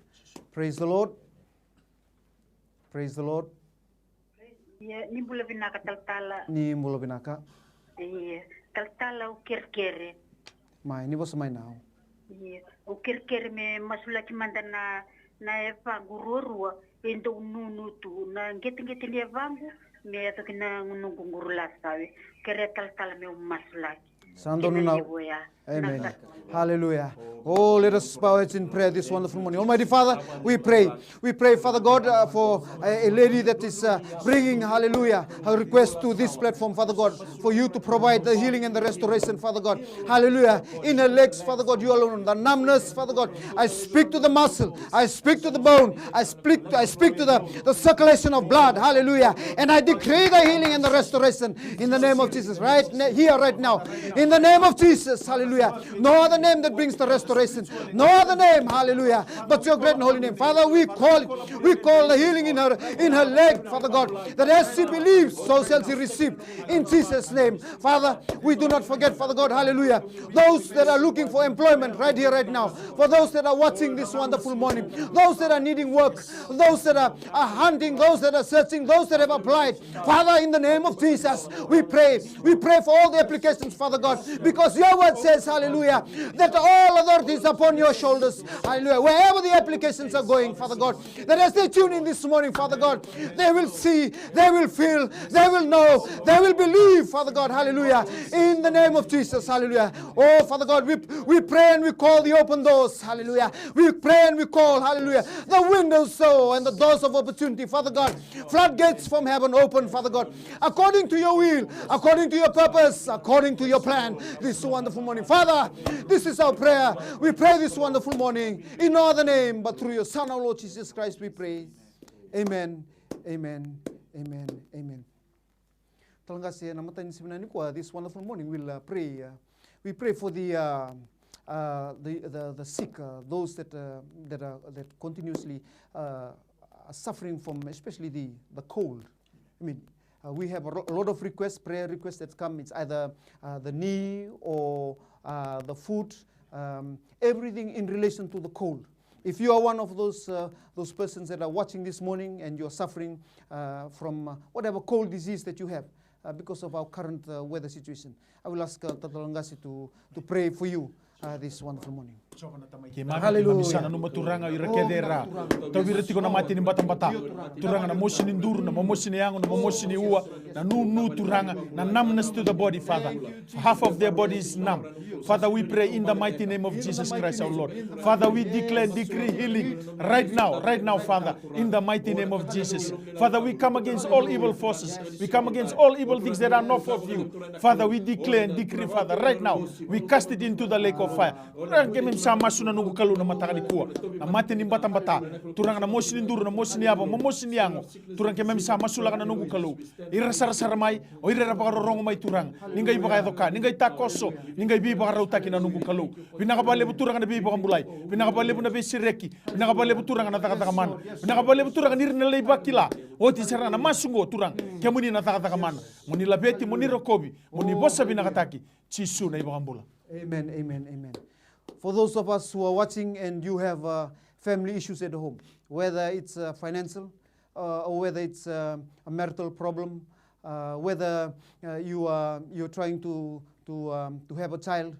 Praise the Lord. Praise the Lord. Ia, ni bula vinaka, talatala. Ni bula vinaka. Ia, talatala, au kerekere. Mai, ni vosa mai now. Ia, au kerekere me masulaki mada na, na yavaqu ruarua, e dau nunu tu, na qeteqete ni yavaqu, me yaco ki na noqu qurulasawe. Kerea, talatala, meu masulaki. Sa donu na. Amen. Hallelujah. Oh, let us bow heads in prayer this wonderful morning. Almighty Father, we pray. We pray, Father God, uh, for a, a lady that is, uh, bringing, hallelujah, her request to this platform, Father God, for you to provide the healing and the restoration, Father God. Hallelujah. In her legs, Father God, you alone. The numbness, Father God. I speak to the muscle. I speak to the bone. I speak, I speak to the, the circulation of blood. Hallelujah. And I decree the healing and the restoration in the name of Jesus. Right ne-, here, right now. In the name of Jesus. Hallelujah. No other name that brings the restoration. No other name. Hallelujah. But your great and holy name. Father, we call it. We call the healing in her, in her leg, Father God. That as she believes, so shall she receive. In Jesus' name. Father, we do not forget, Father God. Hallelujah. Those that are looking for employment right here, right now. For those that are watching this wonderful morning. Those that are needing work. Those that are, are hunting. Those that are searching. Those that have applied. Father, in the name of Jesus, we pray. We pray for all the applications, Father God. Because your word says, hallelujah, that all authority is upon your shoulders. Hallelujah. Wherever the applications are going, Father God, that as they tune in this morning, Father God, they will see, they will feel, they will know, they will believe, Father God. Hallelujah. In the name of Jesus. Hallelujah. Oh, Father God, we, we pray and we call the open doors. Hallelujah. We pray and we call, hallelujah, the windows so and the doors of opportunity, Father God. Floodgates from heaven open, Father God. According to your will, according to your purpose, according to your plan. This wonderful morning. Father, this is our prayer. We pray this wonderful morning in no other name but through your Son, our Lord Jesus Christ, we pray. Amen. Amen. Amen. Amen. Talatala Qase, na mataka ni siga nikua, this wonderful morning, we'll, uh, pray, uh, we pray for the, uh, uh, the, the, the sick, uh, those that, uh, that are, that continuously, uh, are suffering from, especially the, the cold. I mean, uh, we have a ro-, a lot of requests, prayer requests that come. It's either, uh, the knee or, uh, the foot, um, everything in relation to the cold. If you are one of those, uh, those persons that are watching this morning and you're suffering, uh, from, uh, whatever cold disease that you have, uh, because of our current, uh, weather situation, I will ask, uh, Talatala Qase to, to pray for you, uh, this wonderful morning. Keimami, keimami sa nanuma, Turaga, o ira kece era tauvi ira tiko na mate ni batabata. Turaga, na mosi ni duru, na momosi ni yago, na momosi ni ua, na nunu, Turaga, na numbness to the body, Father. Half of their body is numb. Father, we pray in the mighty name of Jesus Christ, our Lord. Father, we declare and decree healing right now, right now, Father, in the mighty name of Jesus. Father, we come against all evil forces. We come against all evil things that are not of you. Father, we declare and decree, Father, right now, we cast it into the lake of fire. Turaga, keimami sa masu, na noqu Kalou, na mataka nikua, na mate ni batabata. Turaga, na mosi ni duru, na mosi ni yava, momosi ni yago. Turaga, keimami sa masulaka, na noqu Kalou, ira sarasara mai, o ira era vakarorogo mai, Turaga, ni qai vakayaco ka, ni qai takoso, ni qai veivakarautaki, na noqu Kalou. Vinaka vakalevu, Turaga, na veivakabulai. Vinaka vakalevu na veisereki. Vinaka vakalevu, Turaga, na cakacaka mana. Vinaka vakalevu, Turaga, ni ra na lai vakila oti sara ga na masu oqo, Turaga, kemuni na cakacaka mana. Mo ni laveti, mo ni rokovi, mo ni vosa vinakataki. Jisu na iVakabula. Amen, amen, amen. For those of us who are watching and you have uh, family issues at home, whether it's uh, financial uh, or whether it's uh, a marital problem, uh, whether uh, you are you're trying to to um, to have a child,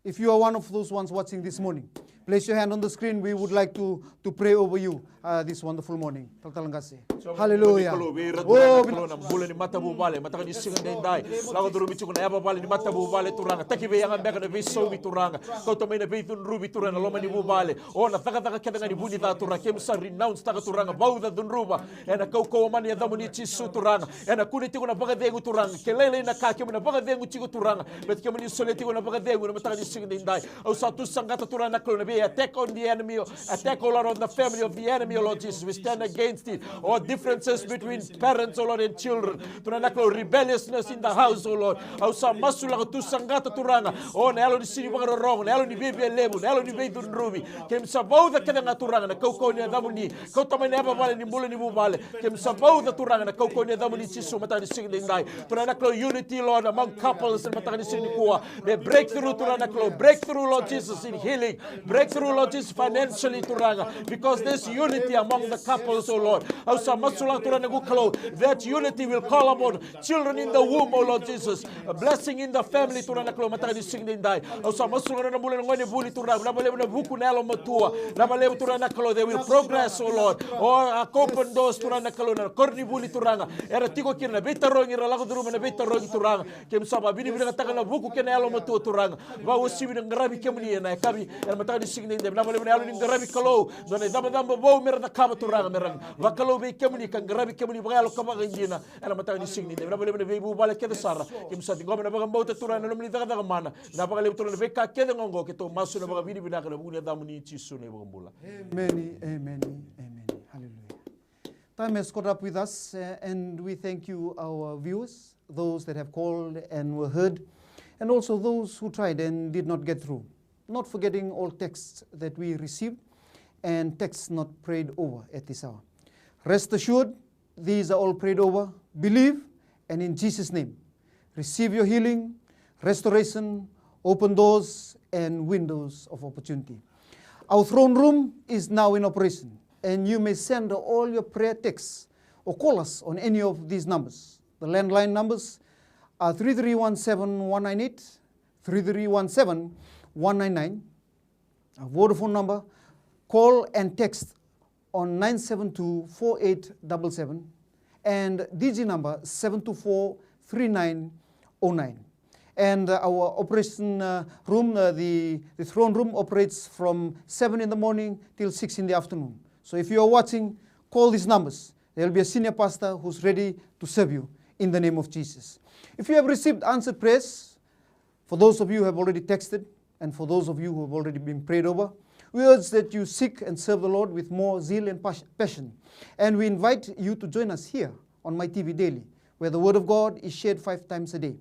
if you are one of those ones watching this morning, place your hand on the screen. We would like to to pray over you uh, this wonderful morning. Talatala qase. Haleluya. Kalou, vei ira, Turaga, na bula ni matavuvale mataka ni siga daidai. Lako curumi tiko na yavavale ni matavuvale, Turaga. Taki vei yaga beka na veisaumi, Turaga. Kauta mai na veicudruvi, Turaga, na loma ni vuvale. O na cakacaka kece ga ni vu ni ca, Turaga, keimami sa renounce taka, Turaga, vauca, cudruva. Ena kaukauwa mana ni yacamuni Jisu, Turaga. Ena kune tiko na vakacegu, Turaga. Ke lailai na ka, keimami na vakacegu tiko, Turaga. Baleta kemuni solia tiko na vakacegu ena mataka ni siga daidai. Au sa tu saqata, Turaga na Kalou, na vei attack on the enemy, attack, O Lord, on the family of the enemy, O Lord Jesus. We stand against it. All differences between parents, O Lord, and children. Turaga na Kalou, rebelliousness in the house, O Lord. Au sa masulaka, tu saqata, Turaga. O na yalo ni sini vakarorogo, na yalo ni veivialevu, na yalo ni veicudruvi. Keimami sa vauca kece ga, Turaga, na kaukauwa ni yacamuni. Kauta mai na yavavale ni bula ni vuvale. Keimami sa vauca, Turaga, na kaukauwa ni yacamuni Jisu, mataka ni siga daidai. Turaga na Kalou, unity, Lord, among couples ena mataka ni siga nikua. May breakthrough, Turaga na Kalou. Breakthrough, Lord Jesus, in healing. Breakthrough, Lord Jesus, financially, Turaga. Because there's unity among the couples, O Lord. Au sa masulaka, Turaga na noqu Kalou, that unity will call upon children in the womb, O Lord Jesus. A blessing in the family, Turaga na Kalou, mataka ni siga daidai. Au sa masulaka na bula na gone vuli, Turaga. Vinaka vakalevu na vuku, na yalomatua. Vinaka vakalevu, Turaga na Kalou, they will progress, O Lord. O a open doors, Turaga na Kalou, na koronivuli, Turaga. Era tiko kina na veitarogi, era lako curuma na veitarogi, Turaga. Keimami sa vakavinavinakataka na vuku kei na yalomatua, Turaga. Vakauasivi na qaravi kemuni ena yakavi, ena mataka ni siga daidai. Vinaka vakalevu na yalo ni qaravi Kalou. Dua na icabocabo vou mera cakava, Turaga, mera vakalou vei kemuni ka qaravi kemuni vakayalo ka vakaidina. Ena mataka ni siga daidai, vinaka vakalevu na veivuvale kece sara. Keimami sa ciqoma na vakabauta, Turaga, na nomuni cakacaka mana. Vinaka vakalevu, Turaga, na veika kece ga oqo keitou masu ena vakavinavinaka ena vuku ni yacamuni Jisu na iVakabula. Emeni, emeni, emeni. Haleluya. Time has caught up with us, uh, and we thank you, our viewers, those that have called and were heard, and also those who tried and did not get through. Not forgetting all texts that we received and texts not prayed over at this hour. Rest assured, these are all prayed over. Believe, and in Jesus' name, receive your healing, restoration, open doors, and windows of opportunity. Our throne room is now in operation, and you may send all your prayer texts or call us on any of these numbers. The landline numbers are three three one seven one nine eight, three three one seven one nine nine, a Vodafone number. Call and text on nine seven two four eight double seven, and D G number seven two four three nine oh nine. And uh, our operation uh, room, uh, the, the throne room, operates from seven in the morning till six in the afternoon. So if you are watching, call these numbers. There will be a senior pastor who's ready to serve you in the name of Jesus. If you have received answered prayers, for those of you who have already texted, and for those of you who have already been prayed over, we urge that you seek and serve the Lord with more zeal and pas- passion. And we invite you to join us here on My T V daily, where the Word of God is shared five times a day,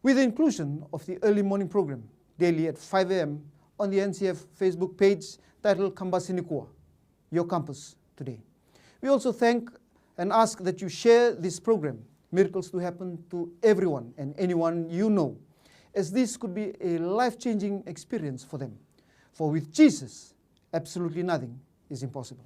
with the inclusion of the early morning program daily at five a m on the N C F Facebook page titled Kambasi Nikua, your campus today. We also thank and ask that you share this program, Miracles to Happen, to everyone and anyone you know, as this could be a life changing experience for them. For with Jesus, absolutely nothing is impossible.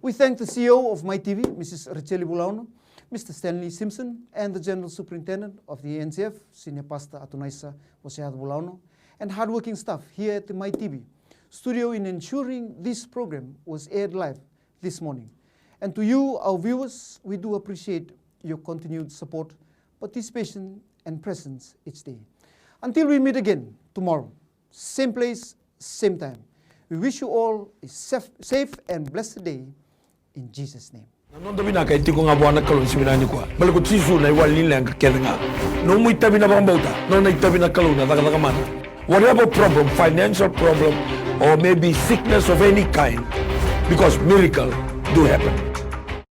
We thank the C E O of My T V, Missus Racheli Vulaono, Mister Stanley Simpson, and the General Superintendent of the N C F, Senior Pastor Atunaisa Voseaco Vulaono, and hardworking staff here at the My T V studio in ensuring this program was aired live this morning. And to you, our viewers, we do appreciate your continued support, participation, and presence each day. Until we meet again tomorrow, same place, same time. We wish you all a safe, safe and blessed day in Jesus' name. Na noda vinaka e tiko ga vua na Kalou ni siga vinaka nikua. Baleta ko Jisu na iwali ni leqa kece ga. Nomu itavi na vakabauta, nona itavi na Kalou na cakacaka mana. Whatever problem, financial problem, or maybe sickness of any kind, because miracle do happen.